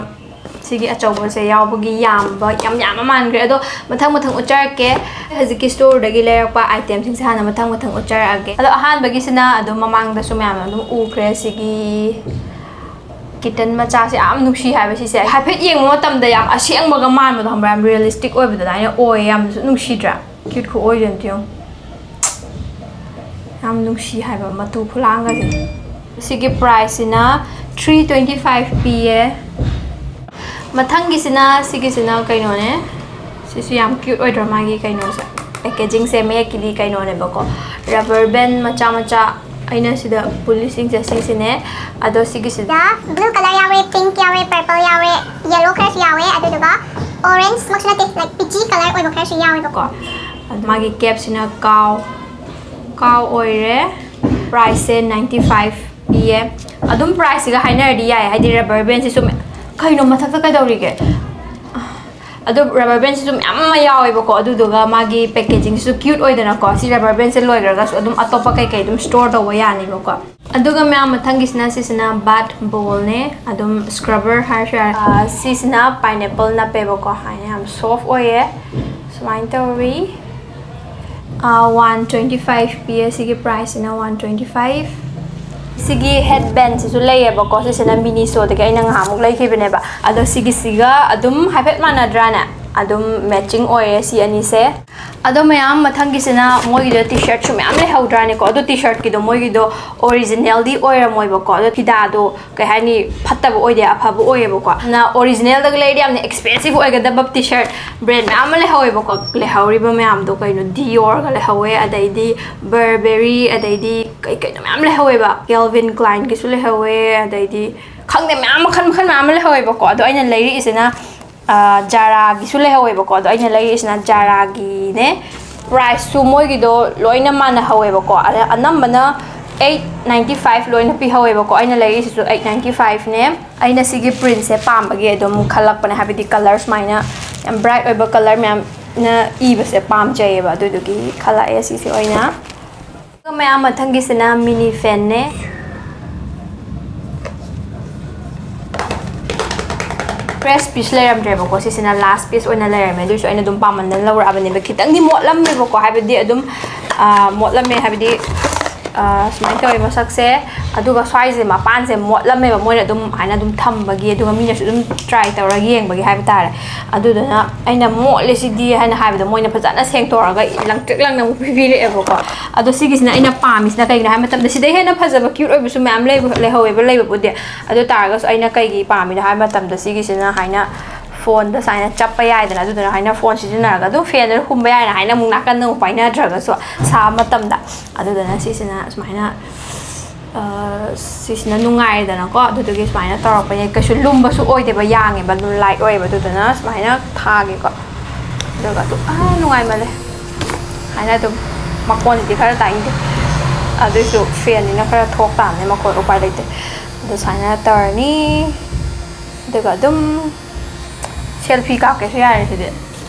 ꯁꯤꯒꯤ ꯑꯆꯧꯕꯁꯦ ꯌꯥꯎꯕꯒꯤ ꯌꯥꯝꯕ, ꯌꯥꯝ ꯌꯥꯝꯕ ꯃꯥꯟꯈ꯭ꯔꯦ꯫ ꯑꯗꯣ ꯃꯊꯪ ꯃꯊꯪ ꯎꯠꯆꯔꯛꯀꯦ꯫ ꯍꯧꯖꯤꯛꯀꯤ storeꯗꯒꯤ ꯂꯩꯔꯛꯄ itemꯁꯤꯡꯁꯦ ꯍꯥꯟꯅ ꯃꯊꯪ ꯃꯊꯪ ꯎꯠꯆꯔꯛꯑꯒꯦ꯫ ꯑꯗꯣ ꯑꯍꯥꯟꯕꯒꯤꯁꯤꯅ ꯑꯗꯨꯝ ꯃꯃꯥꯡꯗꯁꯨ ꯃꯌꯥꯝꯅ ꯑꯗꯨꯝ ꯎꯈ꯭ꯔꯦ꯫ ꯁꯤꯒꯤ kitten ꯃꯆꯥꯁꯦ ꯌꯥꯝ ꯅꯨꯡꯁꯤ ꯍꯥꯏꯕ ꯁꯤꯁꯦ꯫ ꯍꯥꯏꯐꯦꯠ ꯌꯦꯡꯕ ꯃꯇꯝꯗ ꯌꯥꯝ ꯑꯁꯦꯡꯕꯒ ꯃꯥꯟꯕꯗꯣ, ꯈꯪꯕ꯭ꯔꯥ? ꯌꯥꯝ realistic ꯑꯣꯏꯕꯗꯣ ꯑꯗꯨꯃꯥꯏꯅ ꯑꯣꯏꯌꯦ꯫ ꯌꯥꯝꯅꯁꯨ ꯅꯨꯡꯁꯤꯗ꯭ꯔꯥ? Cute ꯈꯨꯑꯣꯏꯗꯨꯅ ꯌꯦꯡꯉꯨ꯫ ꯌꯥꯝ ꯅꯨꯡꯁꯤ ꯍꯥꯏꯕ ꯃꯇꯨ ꯈꯨꯂꯥꯡꯒꯁꯦ꯫ ꯁꯤꯒꯤ priceꯁꯤꯅ three twenty five ꯄꯤꯌꯦ꯫ ꯃꯊꯪꯒꯤꯁꯤꯅ, ꯁꯤꯒꯤꯁꯤꯅ ꯀꯩꯅꯣꯅꯦ꯫ ꯁꯤꯁꯨ ꯌꯥꯝ cute ꯑꯣꯏꯗ꯭ꯔꯣ? ꯃꯥꯒꯤ ꯀꯩꯅꯣꯁꯦ, packagingꯁꯦ ꯃꯌꯦꯛꯀꯤꯗꯤ ꯀꯩꯅꯣꯅꯦꯕꯀꯣ, rubber band ꯃꯆꯥ ꯃꯆꯥ꯫ ꯑꯩꯅ ꯁꯤꯗ ꯄꯨꯜꯂꯤꯁꯤꯡꯁꯦ ꯁꯤꯁꯤꯅꯦ꯫ ꯑꯗꯣ ꯁꯤꯒꯤꯁꯤꯗ blue colour ꯌꯥꯎꯋꯦ, pink ꯌꯥꯎꯋꯦ, purple ꯌꯥꯎꯋꯦ, yellow ꯈꯔꯁꯨ ꯌꯥꯎꯋꯦ, ꯑꯗꯨꯗꯨꯒ orange ꯃꯛꯁꯨ ꯅꯠꯇꯦ, like peachy colour ꯑꯣꯏꯕ ꯈꯔꯁꯨ ꯌꯥꯎꯋꯦꯕꯀꯣ꯫ ꯑꯗꯣ ꯃꯥꯒꯤ capꯁꯤꯅ cow, cow ꯑꯣꯏꯔꯦ꯫ Priceꯁꯦ ninety five ꯄꯤꯌꯦ꯫ ꯑꯗꯨꯝ priceꯁꯤꯒ ꯍꯥꯏꯅꯔꯗꯤ ꯌꯥꯏ, ꯍꯥꯏꯗꯤ rubber bandꯁꯤꯁꯨ ꯃ-, ꯀꯩꯅꯣ ꯃꯊꯛꯇ ꯀꯩꯗꯧꯔꯤꯒꯦ? ꯑꯗꯣ rubber bandꯁꯤꯁꯨ ꯃꯌꯥꯝ ꯑꯃ ꯌꯥꯎꯋꯦꯕꯀꯣ, ꯑꯗꯨꯗꯨꯒ ꯃꯥꯒꯤ packagingꯁꯤꯁꯨ cute ꯑꯣꯏꯗꯅꯀꯣ꯫ ꯁꯤ rubber bandꯁꯦ ꯂꯣꯏꯈ꯭ꯔꯒꯁꯨ ꯑꯗꯨꯝ ꯑꯇꯣꯞꯄ ꯀꯩꯀꯩ ꯑꯗꯨꯝ store ꯇꯧꯕ ꯌꯥꯅꯤꯕꯀꯣ꯫ ꯑꯗꯨꯒ ꯃꯌꯥꯝ ꯃꯊꯪꯒꯤꯁꯤꯅ, ꯁꯤꯁꯤꯅ bath bowlꯅꯦ, ꯑꯗꯨꯝ scrubber ꯍꯥꯏꯔꯁꯨ ꯌꯥꯔꯦ꯫ ꯑꯥ, ꯁꯤꯁꯤꯅ pineapple ꯅꯞꯄꯦꯕꯀꯣ, ꯍꯥꯏꯅ ꯌꯥꯝ soft ꯑꯣꯏꯌꯦ꯫ ꯁꯨꯃꯥꯏꯅ ꯇꯧꯔꯤ꯫ ꯑꯥ, one twenty five ꯄꯤꯌꯦ꯫ ꯁꯤꯒꯤ priceꯁꯤꯅ one twenty five꯫ ꯁꯤꯒꯤ headbandꯁꯤꯁꯨ ꯂꯩꯌꯦꯕꯀꯣ꯫ ꯁꯤꯁꯤꯅ Minisoꯗꯒꯤ ꯑꯩꯅ ꯉꯥꯏꯍꯥꯛꯃꯨꯛ ꯂꯩꯈꯤꯕꯅꯦꯕ꯫ ꯑꯗꯣ ꯁꯤꯒꯤꯁꯤꯒ ꯑꯗꯨꯝ ꯍꯥꯏꯐꯦꯠ ꯃꯥꯟꯅꯗ꯭ꯔꯥꯅꯦ? ꯑꯗꯨꯝ matching ꯑꯣꯏꯔꯦ ꯁꯤ ꯑꯅꯤꯁꯦ꯫ ꯑꯗꯣ ꯃꯌꯥꯝ, ꯃꯊꯪꯒꯤꯁꯤꯅ ꯃꯣꯏꯒꯤꯗ T-shirtꯁꯨ ꯃꯌꯥꯝ ꯂꯩꯍꯧꯗ꯭ꯔꯥꯅꯦꯀꯣ? ꯑꯗꯣ T-shirtꯀꯤꯗꯣ ꯃꯣꯏꯒꯤꯗꯣ originalꯗꯤ ꯑꯣꯏꯔꯝꯃꯣꯏꯕꯀꯣ꯫ ꯑꯗꯣ ꯐꯤꯗꯥꯗꯣ ꯀꯩ ꯍꯥꯏꯅꯤ, ꯐꯠꯇꯕ ꯑꯣꯏꯗꯦ, ꯑꯐꯕ ꯑꯣꯏꯌꯦꯕꯀꯣ꯫ ꯑꯗꯨꯅ originalꯗꯒ ꯂꯩꯔꯗꯤ ꯌꯥꯝꯅ expensive ꯑꯣꯏꯒꯗꯕ T-shirt brand ꯃꯌꯥꯝ ꯑꯃ ꯂꯩꯍꯧꯋꯦꯕꯀꯣ꯫ ꯂꯩꯍꯧꯔꯤꯕ ꯃꯌꯥꯝꯗꯣ ꯀꯩꯅꯣ, Diorꯒ ꯂꯩꯍꯧꯋꯦ, ꯑꯗꯩꯗꯤ Burberry, ꯑꯗꯩꯗꯤ ꯀꯩ ꯀꯩꯅꯣ ꯃꯌꯥꯝ ꯂꯩꯍꯧꯋꯦꯕ꯫ Calvin Kleinꯒꯤꯁꯨ ꯂꯩꯍꯧꯋꯦ, ꯑꯗꯩꯗꯤ ꯈꯪꯗꯦ, ꯃꯌꯥꯝ ꯃꯈꯜ ꯃꯈꯜ ꯃꯌꯥꯝ ꯑꯃ ꯂꯩꯍꯧꯋꯦꯕꯀꯣ꯫ ꯑꯗꯣ ꯑꯩꯅ ꯂꯩꯔꯛꯏꯁꯤꯅ ꯑꯥ, Zaraꯒꯤꯁꯨ ꯂꯩꯍꯧꯋꯦꯕꯀꯣ꯫ ꯑꯗꯣ ꯑꯩꯅ ꯂꯩꯔꯛꯏꯁꯤꯅ Zaraꯒꯤꯅꯦ꯫ ꯄ꯭ꯔꯥꯏꯁꯁꯨ ꯃꯣꯏꯒꯤꯗꯣ ꯂꯣꯏꯅ ꯃꯥꯟꯅꯍꯧꯋꯦꯕꯀꯣ꯫ ꯑꯗ ꯑꯅꯝꯕꯅ ꯑꯩꯠ ꯅꯥꯏꯟꯇꯤ ꯐꯥꯏꯚ ꯂꯣꯏꯅ ꯄꯤꯍꯧꯋꯦꯕꯀꯣ꯫ ꯑꯩꯅ ꯂꯩꯔꯤꯁꯤꯁꯨ ꯑꯩꯠ ꯅꯥꯏꯟꯇꯤ ꯐꯥꯏꯚꯅꯦ꯫ ꯑꯩꯅ ꯁꯤꯒꯤ ꯄ꯭ꯔꯤꯟꯁꯦ ꯄꯥꯝꯕꯒꯤ ꯑꯗꯨꯝ ꯈꯜꯂꯛꯄꯅꯦ, ꯍꯥꯏꯕꯗꯤ ꯀꯂꯔ ꯁꯨꯃꯥꯏꯅ ꯌꯥꯝ ꯕ꯭ꯔꯥꯏꯠ ꯑꯣꯏꯕ ꯀꯂꯔ ꯃꯌꯥꯝꯅ ꯏꯕꯁꯦ ꯄꯥꯝꯖꯩꯌꯦꯕ, ꯑꯗꯨꯗꯨꯒꯤ ꯈꯜꯂꯛꯑꯦ ꯁꯤꯁꯦ ꯑꯣꯏꯅ꯫ ꯑꯗꯨꯒ ꯃꯌꯥꯝ ꯃꯊꯪꯒꯤꯁꯤꯅ ꯃꯤꯅꯤ ꯐꯦꯟꯅꯦ꯫ ꯐ꯭ꯔꯦꯁ ꯄꯤꯁ ꯂꯩꯔꯝꯗ꯭ꯔꯦꯕꯀꯣ, ꯁꯤꯁꯤꯅ ꯂꯥꯁ ꯄꯤꯁ ꯑꯣꯏꯅ ꯂꯩꯔꯝꯃꯦ꯫ ꯑꯗꯨꯏꯁꯨ ꯑꯩꯅ ꯑꯗꯨꯝ ꯄꯥꯝꯃꯟꯗꯅ ꯂꯧꯔꯛꯑꯕꯅꯦꯕ꯫ ꯈꯤꯇꯪꯗꯤ ꯃꯣꯠꯂꯝꯃꯦꯕꯀꯣ, ꯍꯥꯏꯕꯗꯤ ꯑꯗꯨꯝ, ꯑꯥ, ꯃꯣꯠꯂꯝꯃꯦ ꯍꯥꯏꯕꯗꯤ, ꯑꯥ, ꯁꯨꯃꯥꯏꯅ ꯇꯧꯋꯦ ꯃꯁꯛꯁꯦ꯫ ꯑꯗꯨꯒ ꯁ꯭ꯋꯥꯏꯁꯦ ꯃꯄꯥꯟꯁꯦ ꯃꯣꯠꯂꯝꯃꯦꯕ, ꯃꯣꯏꯅ ꯑꯗꯨꯝ ꯍꯥꯏꯅ ꯑꯗꯨꯝ ꯊꯝꯕꯒꯤ, ꯑꯗꯨꯒ ꯃꯤꯅꯁꯨ ꯑꯗꯨꯝ ꯇ꯭ꯔꯥꯏ ꯇꯧꯔꯒ ꯌꯦꯡꯕꯒꯤ ꯍꯥꯏꯕ ꯇꯥꯔꯦ꯫ ꯑꯗꯨꯗꯨꯅ ꯑꯩꯅ ꯃꯣꯠꯂꯦ ꯁꯤꯗꯤ ꯍꯥꯏꯅ ꯍꯥꯏꯕꯗ ꯃꯣꯏꯅ ꯐꯖꯅ ꯁꯦꯡꯇꯣꯛꯑꯒ ꯂꯪꯇ꯭ꯔꯤꯛ ꯂꯪꯅ ꯑꯃꯨꯛ ꯄꯤꯕꯤꯔꯛꯑꯦꯕꯀꯣ꯫ ꯑꯗꯣ ꯁꯤꯒꯤꯁꯤꯅ ꯑꯩꯅ ꯄꯥꯝꯃꯤꯁꯤꯅ ꯀꯩꯒꯤꯅꯣ ꯍꯥꯏꯕ ꯃꯇꯝꯗ ꯁꯤꯗꯩ ꯍꯦꯟꯅ ꯐꯖꯕ ꯀ꯭ꯌꯨꯠ ꯑꯣꯏꯕꯁꯨ ꯃꯌꯥꯝ ꯂꯩꯕ, ꯂꯩꯍꯧꯋꯦꯕ ꯂꯩꯕꯕꯨꯗꯤ꯫ ꯑꯗꯨ ꯇꯥꯔꯒꯁꯨ ꯑꯩꯅ ꯀꯩꯒꯤ ꯄꯥꯝꯃꯤꯅꯣ ꯍꯥꯏꯕ ꯃꯇꯝꯗ ꯁꯤꯒꯤꯁꯤꯅ ꯍꯥꯏꯅ ꯐꯣꯟꯗ ꯁꯨꯃꯥꯏꯅ ꯆꯞꯄ ꯌꯥꯏꯗꯅ, ꯑꯗꯨꯗꯨꯅ ꯍꯥꯏꯅ ꯐꯣꯟ ꯁꯤꯖꯤꯟꯅꯔꯒ ꯑꯗꯨꯝ ꯐꯦꯟꯗꯨꯅ ꯍꯨꯝꯕ ꯌꯥꯏꯅ ꯍꯥꯏꯅ ꯑꯃꯨꯛ ꯅꯥꯀꯟꯗ ꯑꯃꯨꯛ ꯄꯥꯏꯅꯗ꯭ꯔꯒꯁꯨ ꯁꯥꯕ ꯃꯇꯝꯗ꯫ ꯑꯗꯨꯗꯨꯅ ꯁꯤꯁꯤꯅ ꯁꯨꯃꯥꯏꯅ, ꯑ, ꯁꯤꯁꯤꯅ ꯅꯨꯡꯉꯥꯏꯔꯦꯗꯅꯀꯣ꯫ ꯑꯗꯨꯗꯨꯒꯤ ꯁꯨꯃꯥꯏꯅ ꯇꯧꯔꯛꯄꯅꯦ꯫ ꯀꯩꯁꯨ ꯂꯨꯝꯕꯁꯨ ꯑꯣꯏꯗꯦꯕ, ꯌꯥꯡꯉꯦꯕ, ꯑꯗꯨꯝ ꯂꯥꯏꯠ ꯑꯣꯏꯌꯦꯕ꯫ ꯑꯗꯨꯗꯨꯅ ꯁꯨꯃꯥꯏꯅ ꯊꯥꯒꯦꯀꯣ꯫ ꯑꯗꯨꯒ ꯑꯗꯨꯝ, ꯑ, ꯅꯨꯡꯉꯥꯏꯃꯜꯂꯦ꯫ ꯁꯨꯃꯥꯏꯅ ꯑꯗꯨꯝ ꯃꯈꯣꯟꯁꯤꯗꯤ ꯈꯔ ꯇꯥꯅꯤꯡꯗꯦ, ꯑꯗꯨꯏꯁꯨ ꯐꯦꯟꯅꯤꯅ ꯈꯔ ꯊꯣꯛ ꯇꯥꯕꯅꯦ ꯃꯈꯣꯟ, ꯎꯄꯥꯏ ꯂꯩꯇꯦ꯫ ꯑꯗꯨ ꯁꯨꯃꯥꯏꯅ ꯇꯧꯔꯅꯤ꯫ ꯑꯗꯨꯒ ꯑꯗꯨꯝ ꯁꯦꯜꯐꯤ ꯀꯥꯞꯀꯦꯁꯨ ꯌꯥꯔꯦ ꯁꯤꯗꯤ꯫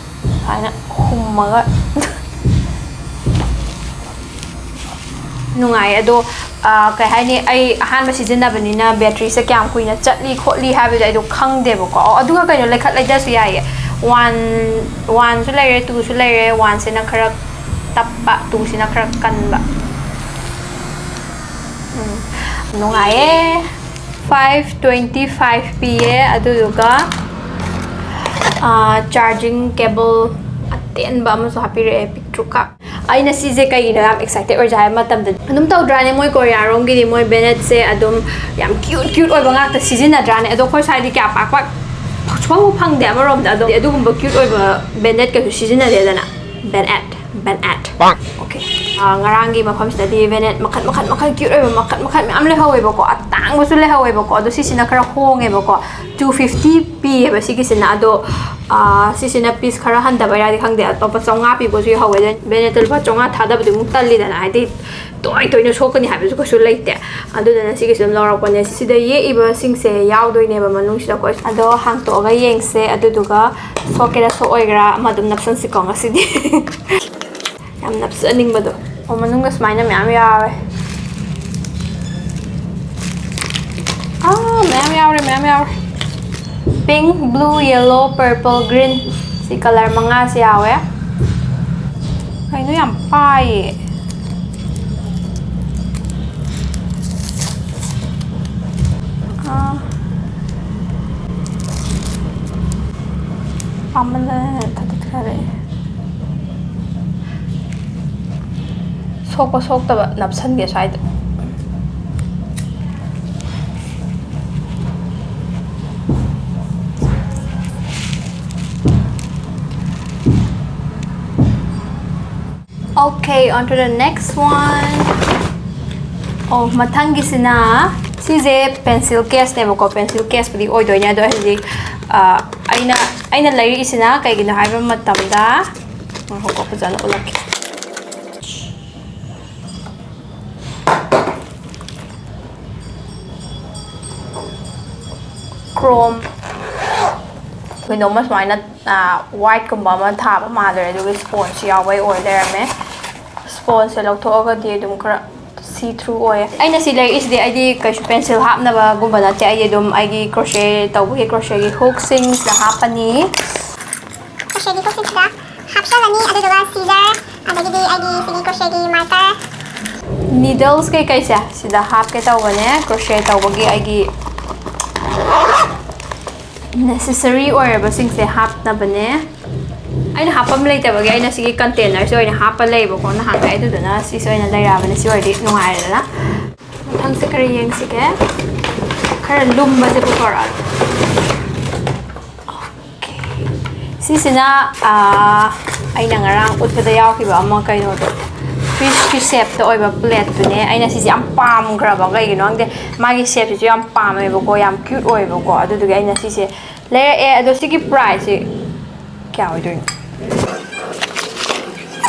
ꯁꯨꯃꯥꯏꯅ ꯍꯨꯝꯃꯒ꯫ ꯅꯨꯡꯉꯥꯏꯌꯦ꯫ ꯑꯗꯣ, ꯑ, ꯀꯩ ꯍꯥꯏꯅꯤ, ꯑꯩ ꯑꯍꯥꯟꯕ ꯁꯤꯖꯤꯟꯅꯕꯅꯤꯅ ꯕꯦꯇ꯭ꯔꯤꯁꯦ ꯀꯌꯥꯝ ꯀꯨꯏꯅ ꯆꯠꯂꯤ ꯈꯣꯠꯂꯤ ꯍꯥꯏꯕꯗꯣ ꯑꯩꯗꯣ ꯈꯪꯗꯦꯕꯀꯣ꯫ ꯑꯣ, ꯑꯗꯨꯒ ꯀꯩꯅꯣ, ꯂꯩꯈꯠ ꯂꯩꯊꯁꯨ ꯌꯥꯏꯌꯦ꯫ ꯋꯥꯟ, ꯋꯥꯟꯁꯨ ꯂꯩꯔꯦ, ꯇꯨꯁꯨ ꯂꯩꯔꯦ꯫ ꯋꯥꯟꯁꯤꯅ ꯈꯔ ꯇꯞꯄ, ꯇꯨꯁꯤꯅ ꯈꯔ ꯀꯟꯕ꯫ ꯎꯝ, ꯅꯨꯡꯉꯥꯏꯌꯦ꯫ ꯐꯥꯏꯚ ꯇ꯭ꯋꯦꯟꯇꯤ ꯐꯥꯏꯚ ꯄꯤꯌꯦ꯫ ꯑꯗꯨꯗꯨꯒ, ꯑ, ꯆꯥꯔꯖꯤꯡ ꯀꯦꯕꯜ ꯑꯇꯦꯟꯕ ꯑꯃꯁꯨ ꯍꯥꯞꯄꯤꯔꯛꯑꯦ, ꯄꯤꯛꯇ꯭ꯔꯨꯀ꯫ ꯑꯩꯅ ꯁꯤꯁꯦ ꯀꯩꯒꯤꯅꯣ ꯌꯥꯝ ꯑꯦꯛꯁꯥꯏꯇꯦꯠ ꯑꯣꯏꯔꯤꯁꯦ ꯍꯥꯏꯕ ꯃꯇꯝꯗ, ꯑꯗꯨꯝ ꯇꯧꯗ꯭ꯔꯥꯅꯦ, ꯃꯣꯏ ꯀꯣꯔꯤꯌꯥꯔꯣꯝꯒꯤꯗꯤ ꯃꯣꯏ ꯕꯦꯅꯦꯠꯁꯦ ꯑꯗꯨꯝ ꯌꯥꯝ ꯀ꯭ꯌꯨꯠ ꯀ꯭ꯌꯨꯠ ꯑꯣꯏꯕ ꯉꯥꯛꯇ ꯁꯤꯖꯤꯟꯅꯗ꯭ꯔꯥꯅꯦ? ꯑꯗꯣ ꯑꯩꯈꯣꯏ ꯁ꯭ꯋꯥꯏꯗꯤ ꯀꯌꯥ ꯄꯥꯛ ꯄꯥꯛ ꯁꯨꯐꯪ ꯐꯪꯗꯦ ꯑꯃꯔꯣꯝꯗ꯫ ꯑꯗꯣ ꯑꯗꯨꯒꯨꯝꯕ ꯀ꯭ꯌꯨꯠ ꯑꯣꯏꯕ ꯕꯦꯅꯦꯠꯀꯁꯨ ꯁꯤꯖꯤꯟꯅꯗꯦꯗꯅ꯫ Bennett, Bennett. ꯑꯣꯀꯦ꯫ ꯉꯔꯥꯡꯒꯤ ꯃꯐꯝꯁꯤꯗꯗꯤ ꯚꯦꯅꯦꯠ ꯃꯈꯜ ꯃꯈꯜ ꯃꯈꯜ, ꯀ꯭ꯌꯨꯠ ꯑꯣꯏꯕ ꯃꯈꯜ ꯃꯈꯜ ꯃꯌꯥꯝ ꯂꯩꯍꯧꯋꯦꯕꯀꯣ꯫ ꯑꯇꯥꯡꯕꯁꯨ ꯂꯩꯍꯧꯋꯦꯕꯀꯣ꯫ ꯑꯗꯣ ꯁꯤꯁꯤꯅ ꯈꯔ ꯍꯣꯡꯉꯦꯕꯀꯣ꯫ Two fifty ꯄꯤꯌꯦꯕ ꯁꯤꯒꯤꯁꯤꯅ꯫ ꯑꯗꯣ ꯁꯤꯁꯤꯅ ꯄꯤꯁ ꯈꯔ ꯍꯟꯊꯕꯩꯔꯥꯗꯤ ꯈꯪꯗꯦ, ꯑꯇꯣꯞꯄ ꯆꯥꯝꯃꯉꯥ ꯄꯤꯕꯁꯨ ꯌꯥꯎꯍꯧꯋꯦ꯫ ꯑꯗꯣ ꯚꯦꯅꯦꯠꯇ ꯂꯨꯄꯥ ꯆꯥꯝꯃꯉꯥ ꯊꯥꯗꯕꯗꯤ ꯑꯃꯨꯛ ꯇꯜꯂꯤꯗꯅ, ꯍꯥꯏꯗꯤ ꯇꯣꯏ ꯇꯣꯏꯅ ꯁꯣꯛꯀꯅꯤ ꯍꯥꯏꯕꯁꯨ ꯀꯩꯁꯨ ꯂꯩꯇꯦ꯫ ꯑꯗꯨꯗꯨꯅ ꯁꯤꯒꯤꯁꯨ ꯑꯗꯨꯝ ꯂꯧꯔꯛꯄꯅꯦ꯫ ꯁꯤꯗ ꯌꯦꯛꯏꯕꯁꯤꯡꯁꯦ ꯌꯥꯎꯗꯣꯏꯅꯦꯕ ꯃꯅꯨꯡꯁꯤꯗꯀꯣ꯫ ꯑꯗꯣ ꯍꯥꯡꯇꯣꯛꯑꯒ ꯌꯦꯡꯁꯦ, ꯑꯗꯨꯗꯨꯒ ꯁꯣꯛꯀꯦꯔꯥ ꯁꯣꯛꯑꯣꯏꯒꯦꯔꯥ ꯑꯃ ꯑꯗꯨꯝ ꯅꯞꯁꯟꯁꯤꯀꯣ ꯉꯁꯤꯗꯤ꯫ ꯌꯥꯝ ꯅꯞꯆꯅꯤꯡꯕꯗꯣ꯫ ꯑꯣ, ꯃꯅꯨꯡꯗ ꯁꯨꯃꯥꯏꯅ ꯃꯌꯥꯝ ꯌꯥꯎꯔꯦ꯫ ꯑꯥ, ꯃꯌꯥꯝ ꯌꯥꯎꯔꯦ, ꯃꯌꯥꯝ ꯌꯥꯎꯔꯦ꯫ Pink, blue, yellow, purple, green, ꯁꯤ ꯀꯂꯔ ꯃꯉꯥꯁꯦ ꯌꯥꯎꯋꯦ꯫ ꯀꯩꯅꯣ, ꯌꯥꯝ ꯄꯥꯏꯌꯦ꯫ ꯑꯥ꯫ ꯄꯥꯝꯃꯟꯗꯅ ꯊꯛꯊꯛ ꯊꯛꯊꯛ꯫ ꯁꯣꯛꯄ ꯁꯣꯛꯇꯕ ꯅꯞꯁꯟꯒꯦ ꯁ꯭ꯋꯥꯏꯗ꯫ Okay, on to the next one. ꯑꯣ, ꯃꯊꯪꯒꯤꯁꯤꯅ ꯁꯤꯁꯦ ꯄꯦꯟꯁꯤꯜ ꯀꯦꯁꯅꯦꯕꯀꯣ꯫ ꯄꯦꯟꯁꯤꯜ ꯀꯦꯁꯄꯨꯗꯤ ꯑꯣꯏꯗꯣꯏꯅꯦ꯫ ꯑꯗꯣ ꯍꯧꯖꯤꯛ, ꯑ, ꯑꯩꯅ, ꯑꯩꯅ ꯂꯩꯔꯛꯏꯁꯤꯅ ꯀꯩꯒꯤꯅꯣ ꯍꯥꯏꯕ ꯃꯇꯝꯗ, ꯉꯥꯏꯈꯣꯀꯣ, ꯐꯖꯅ ꯎꯠꯂꯛꯀꯦ꯫ Chrome, ꯀꯩꯅꯣꯝꯃ ꯁꯨꯃꯥꯏꯅ, ꯑ, white ꯀꯨꯝꯕ ꯑꯃ ꯊꯥꯕ ꯃꯥꯜꯂꯨꯔꯦ, ꯑꯗꯨꯒ sponge ꯌꯥꯎꯕꯩ ꯑꯣꯏ ꯂꯩꯔꯝꯃꯦ꯫ Sponge ꯁꯦ ꯂꯧꯊꯣꯛꯑꯒꯗꯤ ꯑꯗꯨꯝ ꯈꯔ see through ꯑꯣꯏꯌꯦ꯫ ꯑꯩꯅ ꯁꯤ ꯂꯩꯔꯛꯏꯁꯤꯗꯤ ꯑꯩꯗꯤ ꯀꯩꯁꯨ ꯄꯦꯟꯁꯤꯜ ꯍꯥꯞꯅꯕꯒꯨꯝꯕ ꯅꯠꯇꯦ, ꯑꯩꯗꯤ ꯑꯗꯨꯝ ꯑꯩꯒꯤ crochet ꯇꯧꯕꯒꯤ crochet ꯒꯤ hook ꯁꯤꯡꯁꯤꯗ ꯍꯥꯞꯄꯅꯤ꯫ Crochet ꯒꯤ hook ꯁꯤꯡꯁꯤꯗ ꯍꯥꯞꯆꯜꯂꯅꯤ, ꯑꯗꯨꯗꯨꯒ scissor, ꯑꯗꯒꯤꯗꯤ ꯑꯩꯒꯤ ꯁꯤꯒꯤ crochet ꯒꯤ marker, needles ꯀꯩꯀꯩꯁꯦ ꯁꯤꯗ ꯍꯥꯞꯀꯦ ꯇꯧꯕꯅꯦ꯫ Crochet ꯇꯧꯕꯒꯤ ꯑꯩꯒꯤ necessary ꯑꯣꯏꯔꯕꯁꯤꯡꯁꯦ ꯍꯥꯞꯅꯕꯅꯦ꯫ ꯑꯩꯅ ꯍꯥꯞꯐꯝ ꯂꯩꯇꯕꯒꯤ ꯑꯩꯅ ꯁꯤꯒꯤ container ꯁꯦ ꯑꯣꯏꯅ ꯍꯥꯞꯄ ꯂꯩꯌꯦꯕꯀꯣ ꯅꯍꯥꯟꯈꯩ, ꯑꯗꯨꯗꯨꯅ ꯁꯤꯁꯦ ꯑꯣꯏꯅ ꯂꯩꯔꯛꯑꯕꯅꯦ꯫ ꯁꯤ ꯑꯣꯏꯔꯗꯤ ꯅꯨꯡꯉꯥꯏꯔꯦꯗꯅ꯫ ꯃꯊꯪꯁꯦ ꯀꯔꯤ ꯌꯦꯡꯁꯤꯒꯦ? ꯈꯔ ꯂꯨꯝꯕꯁꯦ ꯄꯨꯊꯣꯔꯛꯑꯒꯦ꯫ Okay꯫ ꯁꯤꯁꯤꯅ, ꯑꯥ, ꯑꯩꯅ ꯉꯔꯥꯡ ꯎꯠꯄꯗ ꯌꯥꯎꯈꯤꯕ ꯑꯃ ꯀꯩꯅꯣꯗꯣ, ꯐꯤꯁꯀꯤ ꯁꯦꯞꯇ ꯑꯣꯏꯕ ꯄ꯭ꯂꯦꯠꯇꯨꯅꯦ꯫ ꯑꯩꯅ ꯁꯤꯁꯦ ꯌꯥꯝ ꯄꯥꯝꯈ꯭ꯔꯕ, ꯀꯩꯒꯤꯅꯣ ꯈꯪꯗꯦ, ꯃꯥꯒꯤ ꯁꯦꯞꯁꯤꯁꯨ ꯌꯥꯝ ꯄꯥꯝꯃꯦꯕꯀꯣ, ꯌꯥꯝ ꯀ꯭ꯌꯨꯠ ꯑꯣꯏꯌꯦꯕꯀꯣ꯫ ꯑꯗꯨꯗꯨꯒꯤ ꯑꯩꯅ ꯁꯤꯁꯦ ꯂꯩꯔꯛꯑꯦ꯫ ꯑꯗꯣ ꯁꯤꯒꯤ ꯄ꯭ꯔꯥꯏꯁꯁꯦ ꯀꯌꯥ ꯑꯣꯏꯗꯣꯏꯅꯣ?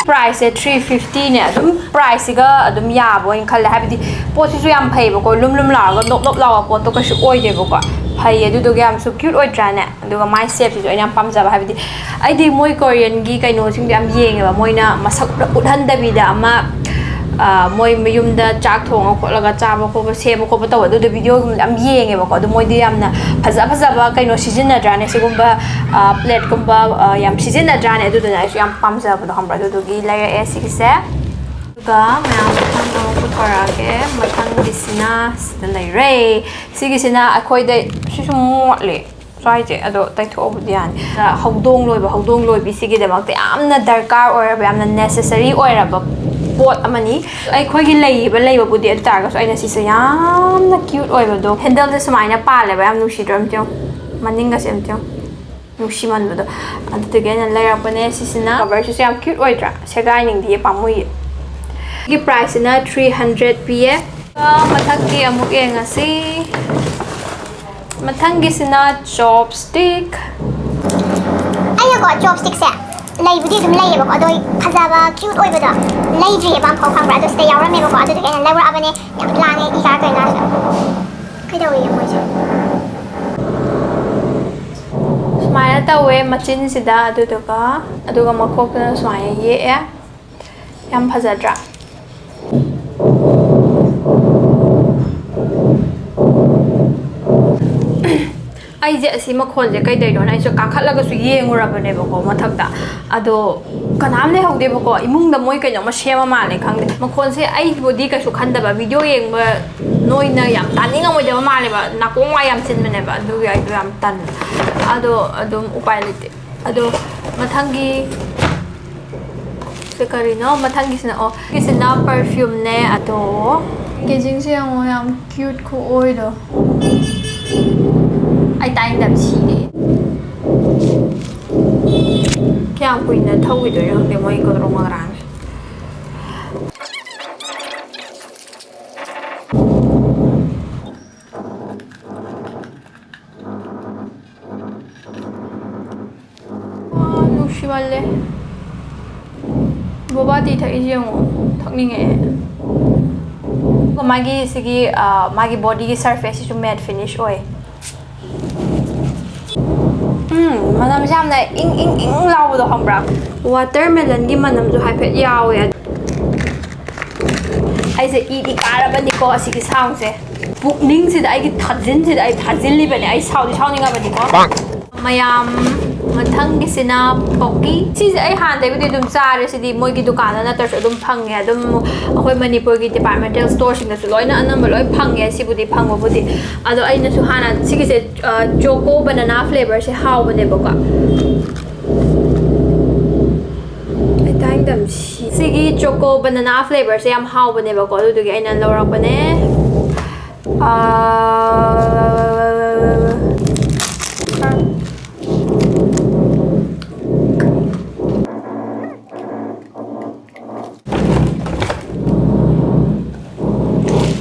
ꯄ꯭ꯔꯥꯏꯁꯁꯦ ꯊ꯭ꯔꯤ ꯐꯤꯐꯇꯤꯅꯦ꯫ ꯑꯗꯨꯝ ꯄ꯭ꯔꯥꯏꯁꯁꯤꯒ ꯑꯗꯨꯝ ꯌꯥꯕ ꯑꯣꯏꯅ ꯈꯜꯂꯦ, ꯍꯥꯏꯕꯗꯤ ꯄꯣꯠꯁꯤꯁꯨ ꯌꯥꯝ ꯐꯩꯌꯦꯕꯀꯣ, ꯂꯨꯝ ꯂꯨꯝ ꯂꯥꯎꯔꯒ ꯅꯣꯞ ꯅꯣꯞ ꯂꯥꯎꯕ ꯄꯣꯠꯇꯣ ꯀꯩꯁꯨ ꯑꯣꯏꯗꯦꯕꯀꯣ꯫ ꯐꯩꯌꯦ, ꯑꯗꯨꯗꯨꯒ ꯌꯥꯝꯁꯨ ꯀ꯭ꯌꯨꯠ ꯑꯣꯏꯗ꯭ꯔꯥꯅꯦ? ꯑꯗꯨꯒ ꯃꯥꯏ ꯁꯦꯞꯁꯤꯁꯨ ꯑꯩꯅ ꯌꯥꯝ ꯄꯥꯝꯖꯕ, ꯍꯥꯏꯕꯗꯤ ꯑꯩꯗꯤ ꯃꯣꯏ ꯀꯣꯔꯤꯌꯟꯒꯤ ꯀꯩꯅꯣꯁꯤꯡꯗꯣ ꯌꯥꯝ ꯌꯦꯡꯉꯦꯕ, ꯃꯣꯏꯅ ꯃꯁꯛ ꯎꯠꯍꯟꯗꯕꯤꯗ ꯑꯃ, ꯑ, ꯃꯣꯏ ꯃꯌꯨꯝꯗ ꯆꯥꯛ ꯊꯣꯡꯉ ꯈꯣꯠꯂꯒ ꯆꯥꯕ ꯈꯣꯠꯄ, ꯁꯦꯝꯕ ꯈꯣꯠꯄ ꯇꯧꯕ, ꯑꯗꯨꯗꯣ ꯚꯤꯗꯤꯑꯣꯒꯨꯝꯕ ꯌꯥꯝ ꯌꯦꯡꯉꯦꯕꯀꯣ꯫ ꯑꯗꯣ ꯃꯣꯏꯗꯤ ꯌꯥꯝꯅ ꯐꯖ ꯐꯖꯕ ꯀꯩꯅꯣ ꯁꯤꯖꯤꯟꯅꯗ꯭ꯔꯥꯅꯦ, ꯁꯤꯒꯨꯝꯕ, ꯑ, ꯄ꯭ꯂꯦꯠꯀꯨꯝꯕ, ꯑ, ꯌꯥꯝ ꯁꯤꯖꯤꯟꯅꯗ꯭ꯔꯥꯅꯦ, ꯑꯗꯨꯗꯨꯅ ꯑꯩꯁꯨ ꯌꯥꯝ ꯄꯥꯝꯖꯕꯗꯣ, ꯈꯪꯕ꯭ꯔꯥ? ꯑꯗꯨꯗꯨꯒꯤ ꯂꯩꯔꯛꯑꯦ ꯁꯤꯒꯤꯁꯦ꯫ ꯑꯗꯨꯒ ꯃꯌꯥꯝ ꯃꯊꯪ ꯑꯃꯨꯛ ꯄꯨꯊꯣꯔꯛꯑꯒꯦ꯫ ꯃꯊꯪꯒꯤꯁꯤꯅ ꯁꯤꯗ ꯂꯩꯔꯦ꯫ ꯁꯤꯒꯤꯁꯤꯅ ꯑꯩꯈꯣꯏꯗ, ꯁꯤꯁꯨ ꯃꯣꯠꯂꯦ ꯁ꯭ꯋꯥꯏꯁꯦ, ꯑꯗꯣ ꯇꯩꯊꯣꯛꯑꯕꯨꯗꯤ ꯌꯥꯅꯤ꯫ ꯑ, ꯍꯧꯗꯣꯡ ꯂꯣꯏꯕ, ꯍꯧꯗꯣꯡ ꯂꯣꯏꯕꯤꯁꯤꯒꯤꯗꯃꯛꯇ ꯌꯥꯝꯅ ꯗꯔꯀꯥꯔ ꯑꯣꯏꯔꯕ, ꯌꯥꯝꯅ ꯅꯦꯁꯦꯁꯔꯤ ꯑꯣꯏꯔꯕ ꯄꯣꯠ ꯑꯃꯅꯤ꯫ ꯑꯩꯈꯣꯏꯒꯤ ꯂꯩꯔꯤꯕ ꯂꯩꯕꯕꯨꯗꯤ, ꯑꯗꯨ ꯇꯥꯔꯒꯁꯨ ꯑꯩꯅ ꯁꯤꯁꯦ ꯌꯥꯝꯅ ꯀ꯭ꯌꯨꯠ ꯑꯣꯏꯕꯗꯣ, ꯍꯦꯟꯗꯜꯁꯦ ꯁꯨꯃꯥꯏꯅ ꯄꯥꯜꯂꯦꯕ, ꯌꯥꯝ ꯅꯨꯡꯁꯤꯗ꯭ꯔꯣ? ꯑꯝꯇ ꯌꯦꯡꯉꯨ, ꯃꯅꯤꯡꯒꯁꯦ ꯑꯝꯇ ꯌꯦꯡꯉꯨ꯫ ꯅꯨꯡꯁꯤꯃꯟꯕꯗꯣ꯫ ꯑꯗꯨꯗꯨꯒꯤ ꯑꯩꯅ ꯂꯩꯔꯛꯄꯅꯦ꯫ ꯁꯤꯁꯤꯅ ꯀꯣꯕꯔꯁꯤꯁꯨ ꯌꯥꯝ ꯀ꯭ꯌꯨꯠ ꯑꯣꯏꯗ꯭ꯔꯥ? ꯁꯦꯒꯥꯏꯅꯤꯡꯗꯤꯌꯦ, ꯄꯥꯝꯃꯨꯏꯌꯦ꯫ ꯁꯤꯒꯤ ꯄ꯭ꯔꯥꯏꯁꯁꯤꯅ ꯊ꯭ꯔꯤ ꯍꯟꯗ꯭ꯔꯦꯠ ꯄꯤꯌꯦ꯫ ꯑꯗꯨꯒ ꯃꯊꯪꯒꯤ ꯑꯃꯨꯛ ꯌꯦꯡꯉꯁꯤ꯫ ꯃꯊꯪꯒꯤꯁꯤꯅ ꯆꯣꯞꯁ꯭ꯇꯤꯛ꯫ ꯑꯩꯅꯀꯣ ꯆꯣꯞꯁ꯭ꯇꯤꯛꯁꯦ ꯂꯩꯕꯨꯗꯤ ꯑꯗꯨꯝ ꯂꯩꯌꯦꯕꯀꯣ, ꯑꯗꯣ ꯐꯖꯕ ꯀ꯭ꯌꯨꯠ ꯑꯣꯏꯕꯗꯣ ꯂꯩꯗ꯭ꯔꯤꯑꯕ ꯑꯝꯐꯥꯎ, ꯈꯪꯕ꯭ꯔꯥ? ꯑꯗꯣ ꯁꯤꯗ ꯌꯥꯎꯔꯝꯃꯦꯕꯀꯣ, ꯑꯗꯨꯗꯨꯒꯤ ꯑꯩꯅ ꯂꯩꯔꯛꯑꯕꯅꯦ꯫ ꯌꯥꯝ ꯂꯥꯡꯉꯦ, ꯏ ꯀꯥꯔꯛꯇꯣꯏꯅꯦ ꯂꯥꯁꯇ꯫ ꯀꯩꯗꯧꯔꯤꯒꯦ ꯃꯣꯏꯁꯦ? ꯁꯨꯃꯥꯏꯅ ꯇꯧꯋꯦ ꯃꯆꯤꯟꯁꯤꯗ, ꯑꯗꯨꯗꯨꯒ, ꯑꯗꯨꯒ ꯃꯈꯣꯛꯇꯅ ꯁꯨꯃꯥꯏꯅ ꯌꯦꯛꯑꯦ꯫ ꯌꯥꯝ ꯐꯖꯗ꯭ꯔꯥ? ꯑꯩꯁꯦ ꯑꯁꯤ ꯃꯈꯣꯟꯁꯦ ꯀꯩꯗꯩꯅꯣꯅ ꯑꯩꯁꯨ ꯀꯥꯈꯠꯂꯒꯁꯨ ꯌꯦꯡꯉꯨꯔꯕꯅꯦꯕꯀꯣ ꯃꯊꯛꯇ, ꯑꯗꯣ ꯀꯅꯥꯝ ꯂꯩꯍꯧꯗꯦꯕꯀꯣ꯫ ꯏꯃꯨꯡꯗ ꯃꯣꯏ ꯀꯩꯅꯣꯝꯃ ꯁꯦꯝꯃ ꯃꯥꯜꯂꯦ, ꯈꯪꯗꯦ꯫ ꯃꯈꯣꯟꯁꯦ ꯑꯩꯕꯨꯗꯤ ꯀꯩꯁꯨ ꯈꯟꯗꯕ, ꯚꯤꯗꯤꯑꯣ ꯌꯦꯡꯕ ꯅꯣꯏꯅ ꯌꯥꯝ ꯇꯥꯅꯤꯡꯉꯝꯃꯣꯏꯗꯕ ꯃꯥꯜꯂꯦꯕ, ꯅꯥꯀꯣꯡ ꯋꯥ ꯌꯥꯝ ꯆꯤꯟꯕꯅꯦꯕ, ꯑꯗꯨꯒꯤ ꯑꯩꯗꯣ ꯌꯥꯝ ꯇꯟꯕ꯫ ꯑꯗꯣ ꯑꯗꯨꯝ ꯎꯄꯥꯏ ꯂꯩꯇꯦ꯫ ꯑꯗꯣ ꯃꯊꯪꯒꯤ ꯁꯤ ꯀꯔꯤꯅꯣ? ꯃꯊꯪꯒꯤꯁꯤꯅ, ꯑꯣ, ꯁꯤꯁꯤꯅ ꯄꯔꯐ꯭ꯌꯨꯝꯅꯦ꯫ ꯑꯗꯣ ꯄꯦꯀꯦꯖꯤꯡꯁꯦ ꯌꯦꯡꯉꯣ, ꯌꯥꯝ ꯀ꯭ꯌꯨꯠ ꯈꯨꯑꯣꯏꯗꯣ꯫ ꯑꯩ ꯇꯥꯅꯤꯡꯗꯕ ꯁꯤꯔꯦ꯫ ꯀꯌꯥꯝ ꯀꯨꯏꯅ ꯊꯧꯈꯤꯗꯣꯏꯅꯣ ꯈꯪꯗꯦ ꯃꯣꯏ ꯀꯣꯗ꯭ꯔꯣꯡ ꯃꯗ꯭ꯔꯥꯡꯁꯦ꯫ ꯇꯤ ꯊꯛꯏꯁꯦ ꯌꯦꯡꯉꯣ, ꯊꯛꯅꯤꯡꯉꯛꯑꯦ꯫ ꯑꯗꯨꯒ ꯃꯥꯒꯤ ꯁꯤꯒꯤ, ꯑ, ꯃꯥꯒꯤ ꯕꯣꯗꯤꯒꯤ ꯁꯔꯐꯦꯁꯁꯤꯁꯨ ꯃꯦꯠ ꯐꯤꯅꯤꯁ ꯑꯣꯏ꯫ ꯎꯝ, ꯃꯅꯝꯁꯦ ꯌꯥꯝꯅ ꯏꯪ ꯏꯪ ꯏꯪ ꯂꯥꯎꯕꯗꯣ ꯈꯪꯕ꯭ꯔꯥ? ꯋꯥꯇꯔꯃꯦꯂꯟꯒꯤ ꯃꯅꯝꯁꯨ ꯍꯥꯏꯐꯦꯠ ꯌꯥꯎꯋꯦ꯫ ꯑꯩꯁꯦ ꯏꯗꯤ ꯀꯥꯔꯕꯅꯤꯀꯣ ꯑꯁꯤꯒꯤ ꯁꯥꯎꯟꯁꯦ꯫ ꯄꯨꯛꯅꯤꯡꯁꯤꯗ, ꯑꯩꯒꯤ ꯊꯥꯖꯤꯟꯁꯤꯗ ꯑꯩ ꯊꯥꯖꯤꯜꯂꯤꯕꯅꯦ꯫ ꯑꯩ ꯁꯥꯎꯗꯤ ꯁꯥꯎꯅꯤꯡꯉꯕꯅꯤꯀꯣ꯫ ꯃꯌꯥꯝ, ꯃꯊꯪꯒꯤꯁꯤꯅ ꯄꯣꯛꯀꯤ꯫ ꯁꯤꯁꯦ ꯑꯩ ꯍꯥꯟꯅꯗꯒꯤꯕꯨꯗꯤ ꯑꯗꯨꯝ ꯆꯥꯔꯦ꯫ ꯁꯤꯗꯤ ꯃꯣꯏꯒꯤ ꯗꯨꯀꯥꯟꯗ ꯅꯠꯇ꯭ꯔꯁꯨ ꯑꯗꯨꯝ ꯐꯪꯉꯦ꯫ ꯑꯗꯨꯝ ꯑꯩꯈꯣꯏ ꯃꯅꯤꯄꯨꯔꯒꯤ ꯗꯤꯄꯥꯔꯠꯃꯦꯟꯇꯦꯜ ꯁ꯭ꯇꯣꯔꯁꯤꯡꯗꯁꯨ ꯂꯣꯏꯅ ꯑꯅꯝꯕ ꯂꯣꯏ ꯐꯪꯉꯦ꯫ ꯁꯤꯕꯨꯗꯤ ꯐꯪꯕꯕꯨꯗꯤ꯫ ꯑꯗꯣ ꯑꯩꯅꯁꯨ ꯍꯥꯟꯅ ꯁꯤꯒꯤꯁꯦ, ꯑ, ꯆꯣꯀꯣ ꯕꯅꯅꯥ ꯐ꯭ꯂꯦꯕꯔꯁꯦ ꯍꯥꯎꯕꯅꯦꯕꯀꯣ꯫ ꯑꯩ ꯇꯥꯏꯝ ꯇꯝꯁꯤ꯫ ꯁꯤꯒꯤ ꯆꯣꯀꯣ ꯕꯅꯅꯥ ꯐ꯭ꯂꯦꯕꯔꯁꯦ ꯌꯥꯝ ꯍꯥꯎꯕꯅꯦꯕꯀꯣ, ꯑꯗꯨꯗꯨꯒꯤ ꯑꯩꯅ ꯂꯧꯔꯛꯄꯅꯦ꯫ ꯑꯥ,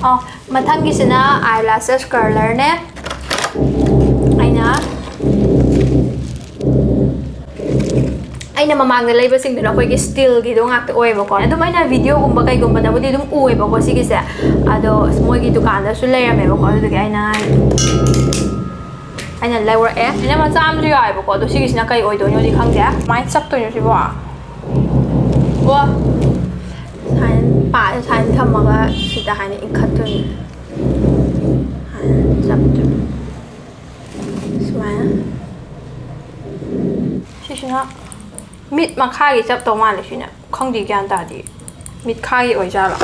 ꯑꯣ, ꯃꯊꯪꯒꯤꯁꯤꯅ ꯑꯥꯏ ꯂꯥꯁꯦꯁ ꯀꯔꯂꯔꯅꯦ꯫ ꯑꯩꯅ, ꯑꯩꯅ ꯃꯃꯥꯡꯗ ꯂꯩꯕꯁꯤꯡꯗꯨꯅ ꯑꯩꯈꯣꯏꯒꯤ ꯁ꯭ꯇꯤꯜꯒꯤꯗꯣ ꯉꯥꯛꯇ ꯑꯣꯏꯌꯦꯕꯀꯣ꯫ ꯑꯗꯨꯝ ꯑꯩꯅ ꯚꯤꯗꯤꯑꯣꯒꯨꯝꯕ ꯀꯩꯒꯨꯝꯕꯗꯕꯨꯗꯤ ꯑꯗꯨꯝ ꯎꯑꯦꯕꯀꯣ ꯁꯤꯒꯤꯁꯦ꯫ ꯑꯗꯣ ꯃꯣꯏꯒꯤ ꯗꯨꯀꯥꯟꯗꯁꯨ ꯂꯩꯔꯝꯃꯦꯕꯀꯣ꯫ ꯑꯗꯨꯗꯨꯒꯤ ꯑꯩꯅ, ꯑꯩꯅ ꯂꯧꯔꯛꯑꯦ꯫ ꯑꯩꯅ ꯃꯆꯥ ꯑꯃꯁꯨ ꯌꯥꯎꯋꯦꯕꯀꯣ꯫ ꯑꯗꯣ ꯁꯤꯒꯤꯁꯤꯅ ꯀꯩ ꯑꯣꯏꯗꯣꯏꯅꯣꯗꯤ ꯈꯪꯗꯦ꯫ ꯀꯃꯥꯏꯅ ꯆꯞꯇꯣꯏꯅꯣ ꯁꯤꯕꯣ? ꯋꯥ! ꯁꯨꯃꯥꯏꯅ ꯄꯥ-, ꯁꯨꯃꯥꯏꯅ ꯊꯝꯃꯒ ꯁꯤꯗ ꯍꯥꯏꯅ ꯏꯟꯈꯠꯇꯣꯏꯅꯤ꯫ ꯁꯨꯃꯥꯏꯅ ꯆꯞꯇꯣꯏꯅꯤ꯫ ꯁꯨꯃꯥꯏꯅ꯫ ꯁꯤꯁꯤꯅ ꯃꯤꯠ ꯃꯈꯥꯒꯤ ꯆꯞꯇꯧ ꯃꯥꯜꯂꯦ ꯁꯤꯅ꯫ ꯈꯪꯗꯦ, ꯒ꯭ꯌꯥꯟ ꯇꯥꯗꯦ꯫ ꯃꯤꯠꯈꯥꯒꯤ ꯑꯣꯏꯖꯥꯠꯂꯣ?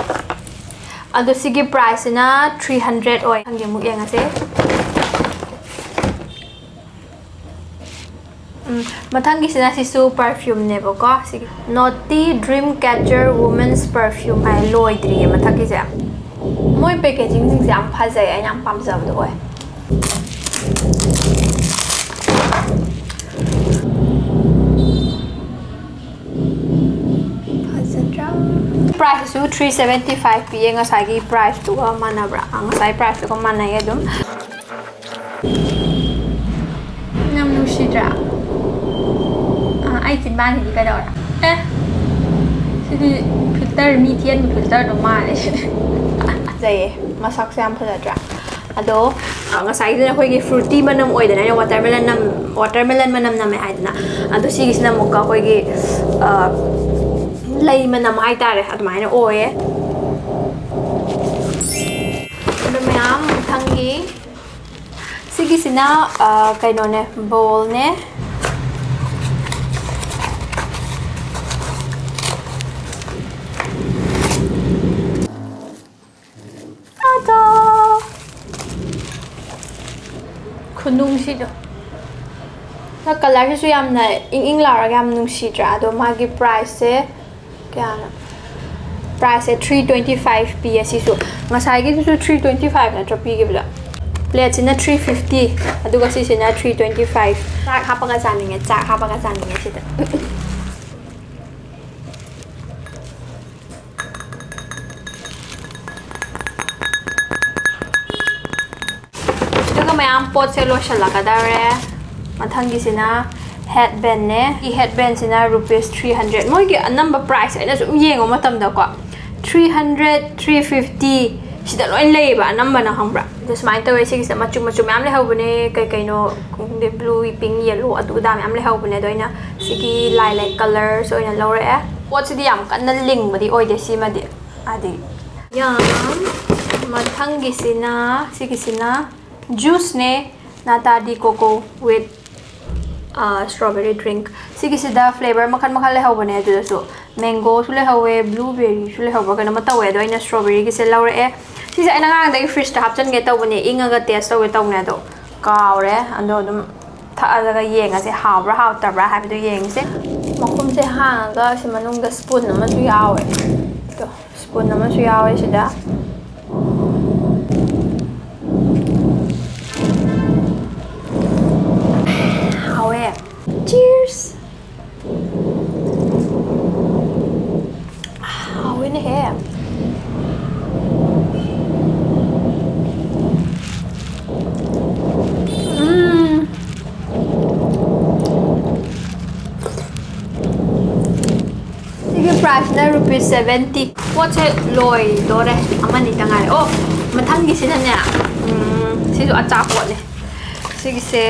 ꯑꯗꯣ ꯁꯤꯒꯤ ꯄ꯭ꯔꯥꯏꯁꯁꯤꯅ ꯊ꯭ꯔꯤ ꯍꯟꯗ꯭ꯔꯦꯠ ꯑꯣꯏ꯫ ꯈꯪꯗꯦ, ꯑꯃꯨꯛ ꯌꯦꯡꯉꯁꯦ꯫ ꯎꯝ, ꯃꯊꯪꯒꯤꯁꯤꯅ ꯁꯤꯁꯨ ꯄꯔꯐ꯭ꯌꯨꯝꯅꯦꯕꯀꯣ꯫ ꯁꯤꯒꯤ Notty Dreamcatcher Women's Perfume ꯍꯥꯏ, ꯂꯣꯏꯗ꯭ꯔꯤꯌꯦ ꯃꯊꯛꯀꯤꯁꯦ꯫ ꯃꯣꯏ ꯄꯦꯀꯦꯖꯤꯡꯁꯤꯡꯁꯦ ꯌꯥꯝ ꯐꯖꯩ, ꯑꯩꯅ ꯌꯥꯝ ꯄꯥꯝꯖꯕꯗꯣ ꯑꯣꯏ꯫ ꯐꯖꯗ꯭ꯔꯥ? ꯄ꯭ꯔꯥꯏꯁꯁꯤꯁꯨ ꯊ꯭ꯔꯤ ꯁꯚꯦꯟꯇꯤ ꯐꯥꯏꯚ ꯄꯤꯌꯦ꯫ ꯉꯁꯥꯏꯒꯤ ꯄ꯭ꯔꯥꯏꯁꯇꯨꯒ ꯃꯥꯟꯅꯕ꯭ꯔꯥ? ꯑ, ꯉꯁꯥꯏ ꯄ꯭ꯔꯥꯏꯁꯇꯨꯒ ꯃꯥꯟꯅꯩ ꯑꯗꯨꯝ꯫ ꯌꯥꯝ ꯅꯨꯡꯁꯤꯗ꯭ꯔꯥ? ꯑ, ꯑꯩ ꯆꯤꯟꯕꯥꯟꯁꯤꯗꯤ ꯀꯩꯗꯧꯔꯦ? ꯑꯦ, ꯁꯤ ꯐꯤꯜꯇꯔ, ꯃꯤ ꯊꯦꯟꯕ ꯐꯤꯜꯇꯔꯗꯣ ꯃꯥꯜꯂꯦ꯫ ꯐꯖꯩꯌꯦ, ꯃꯁꯛꯁꯦ ꯌꯥꯝ ꯐꯖꯗ꯭ꯔꯥ? ꯑꯗꯣ, ꯑ, ꯉꯁꯥꯏꯒꯤꯗꯨꯅ ꯑꯩꯈꯣꯏꯒꯤ ꯐ꯭ꯔꯨꯇꯤ ꯃꯅꯝ ꯑꯣꯏꯗꯅ, ꯑꯩꯅ ꯋꯥꯇꯔꯃꯦꯂꯟ ꯅꯝ-, ꯋꯥꯇꯔꯃꯦꯂꯟ ꯃꯅꯝ ꯅꯝꯃꯦ ꯍꯥꯏꯗꯅ꯫ ꯑꯗꯣ ꯁꯤꯒꯤꯁꯤꯅ ꯑꯃꯨꯛꯀ ꯑꯩꯈꯣꯏꯒꯤ, ꯑ, ꯂꯩ ꯃꯅꯝ ꯍꯥꯏꯇꯥꯔꯦ, ꯑꯗꯨꯃꯥꯏꯅ ꯑꯣꯏꯌꯦ꯫ ꯑꯗꯣ ꯃꯌꯥꯝ ꯃꯊꯪꯒꯤ ꯁꯤꯒꯤꯁꯤꯅ, ꯑ, ꯀꯩꯅꯣꯅꯦ, ꯕꯣꯜꯅꯦ꯫ ꯇꯥꯗꯥ! ꯈꯨꯅꯨꯡꯁꯤꯗꯣ꯫ ꯀꯂꯔꯁꯤꯁꯨ ꯌꯥꯝꯅ ꯏꯪ ꯏꯪ ꯂꯥꯎꯔꯒ ꯌꯥꯝ ꯅꯨꯡꯁꯤꯗ꯭ꯔꯥ? ꯑꯗꯣ ꯃꯥꯒꯤ ꯄ꯭ꯔꯥꯏꯁꯁꯦ ꯀꯌꯥꯅꯣ? ꯄ꯭ꯔꯥꯏꯁꯁꯦ three twenty five ꯄꯤ꯫ ꯑꯁꯤꯁꯨ ꯉꯁꯥꯏꯒꯤꯗꯨꯁꯨ three twenty five ꯅꯠꯇ꯭ꯔꯣ ꯄꯤꯈꯤꯕꯗꯣ? ꯄ꯭ꯂꯦꯠꯁꯤꯅ three fifty, ꯑꯗꯨꯒ ꯁꯤꯁꯤꯅ three twenty five꯫ ꯆꯥꯛ ꯍꯥꯞꯄꯒ ꯆꯥꯅꯤꯡꯉꯦ, ꯆꯥꯛ ꯍꯥꯞꯄꯒ ꯆꯥꯅꯤꯡꯉꯦ ꯁꯤꯗ꯫ ꯑꯗꯨꯒ ꯃꯌꯥꯝ ꯄꯣꯠꯁꯦ ꯂꯣꯏꯁꯤꯜꯂꯛꯀꯗꯧꯔꯦ꯫ ꯃꯊꯪꯒꯤꯁꯤꯅ ꯍꯦꯠ ꯕꯦꯟꯅꯦ꯫ ꯁꯤ ꯍꯦꯠ ꯕꯦꯟꯁꯤꯅ ꯔꯨꯄꯤꯁ three hundred꯫ ꯃꯣꯏꯒꯤ ꯑꯅꯝꯕ ꯄ꯭ꯔꯥꯏꯁ ꯑꯩꯅ ꯁꯨꯝ ꯌꯦꯡꯕ ꯃꯇꯝꯗꯀꯣ, three hundred, three fifty ꯁꯤꯗ ꯂꯣꯏ ꯂꯩꯌꯦꯕ ꯑꯅꯝꯕꯅ, ꯈꯪꯕ꯭ꯔꯥ? ꯑꯗꯣ ꯁꯨꯃꯥꯏꯅ ꯇꯧꯋꯦ꯫ ꯁꯤꯒꯤꯁꯤꯗ ꯃꯆꯨ ꯃꯆꯨ ꯃꯌꯥꯝ ꯂꯩꯍꯧꯕꯅꯦ, ꯀꯩ ꯀꯩꯅꯣ ꯈꯪꯗꯦ, blue, pink, yellow, ꯑꯗꯨ ꯑꯗꯥ ꯃꯌꯥꯝ ꯂꯩꯍꯧꯕꯅꯦ꯫ ꯑꯗꯣ ꯑꯩꯅ ꯁꯤꯒꯤ lilac colours ꯑꯣꯏꯅ ꯂꯧꯔꯛꯑꯦ꯫ ꯄꯣꯠꯁꯤꯗꯤ ꯌꯥꯝ ꯀꯟꯅ ꯂꯤꯡꯕꯗꯤ ꯑꯣꯏꯗꯦ ꯁꯤꯃꯗꯤ꯫ ꯍꯥꯏꯗꯤ, ꯌꯥꯝ ꯃꯊꯪꯒꯤꯁꯤꯅ, ꯁꯤꯒꯤꯁꯤꯅ juiceꯅꯦ, Nata de coco with, ꯑ, strawberry drink꯫ ꯁꯤꯒꯤꯁꯤꯗ flavour ꯃꯈꯜ ꯃꯈꯜ ꯂꯩꯍꯧꯕꯅꯦ꯫ ꯑꯗꯨꯗꯁꯨ mangoꯁꯨ ꯂꯩꯍꯧꯋꯦ, blueberryꯁꯨ ꯂꯩꯍꯧꯕ꯭ꯔꯥ ꯀꯩꯅꯣꯝꯃ ꯇꯧꯋꯦ꯫ ꯑꯗꯣ ꯑꯩꯅ strawberryꯒꯤꯁꯦ ꯂꯧꯔꯛꯑꯦ꯫ ꯁꯤꯁꯦ ꯑꯩꯅ ꯉꯔꯥꯡꯗꯒꯤ fridgeꯇ ꯍꯥꯞꯆꯤꯟꯒꯦ ꯇꯧꯕꯅꯦ, ꯏꯪꯉꯒ taste ꯇꯧꯒꯦ ꯇꯧꯕꯅꯦ, ꯑꯗꯣ ꯀꯥꯎꯔꯦ꯫ ꯑꯗꯣ ꯑꯗꯨꯝ ꯊꯛꯑꯒ ꯌꯦꯡꯉꯁꯦ, ꯍꯥꯎꯕ꯭ꯔꯥ ꯍꯥꯎꯇꯕ꯭ꯔꯥ ꯍꯥꯏꯕꯗꯣ ꯌꯦꯡꯉꯁꯦ꯫ ꯃꯈꯨꯝꯁꯦ ꯍꯥꯡꯉꯒ ꯁꯤ ꯃꯅꯨꯡꯗ spoon ꯑꯃꯁꯨ ꯌꯥꯎꯋꯦ꯫ ꯑꯗꯣ spoon ꯑꯃꯁꯨ ꯌꯥꯎꯋꯦ ꯁꯤꯗ꯫ ꯍꯥꯎꯋꯦ꯫ Cheers! ꯍꯥꯎꯋꯦꯅꯦꯍꯦ꯫ ꯎꯝ꯫ ꯁꯤꯒꯤ priceꯅ Rupees seventy꯫ ꯄꯣꯠꯁꯦ ꯂꯣꯏꯗꯣꯔꯦ, ꯑꯃꯅꯤꯇ ꯉꯥꯏꯔꯦ꯫ ꯑꯣ, ꯃꯊꯪꯒꯤꯁꯤꯅꯅꯦ, ꯎꯝ, ꯁꯤꯁꯨ ꯑꯆꯥꯄꯣꯠꯅꯦ꯫ ꯁꯤꯒꯤꯁꯦ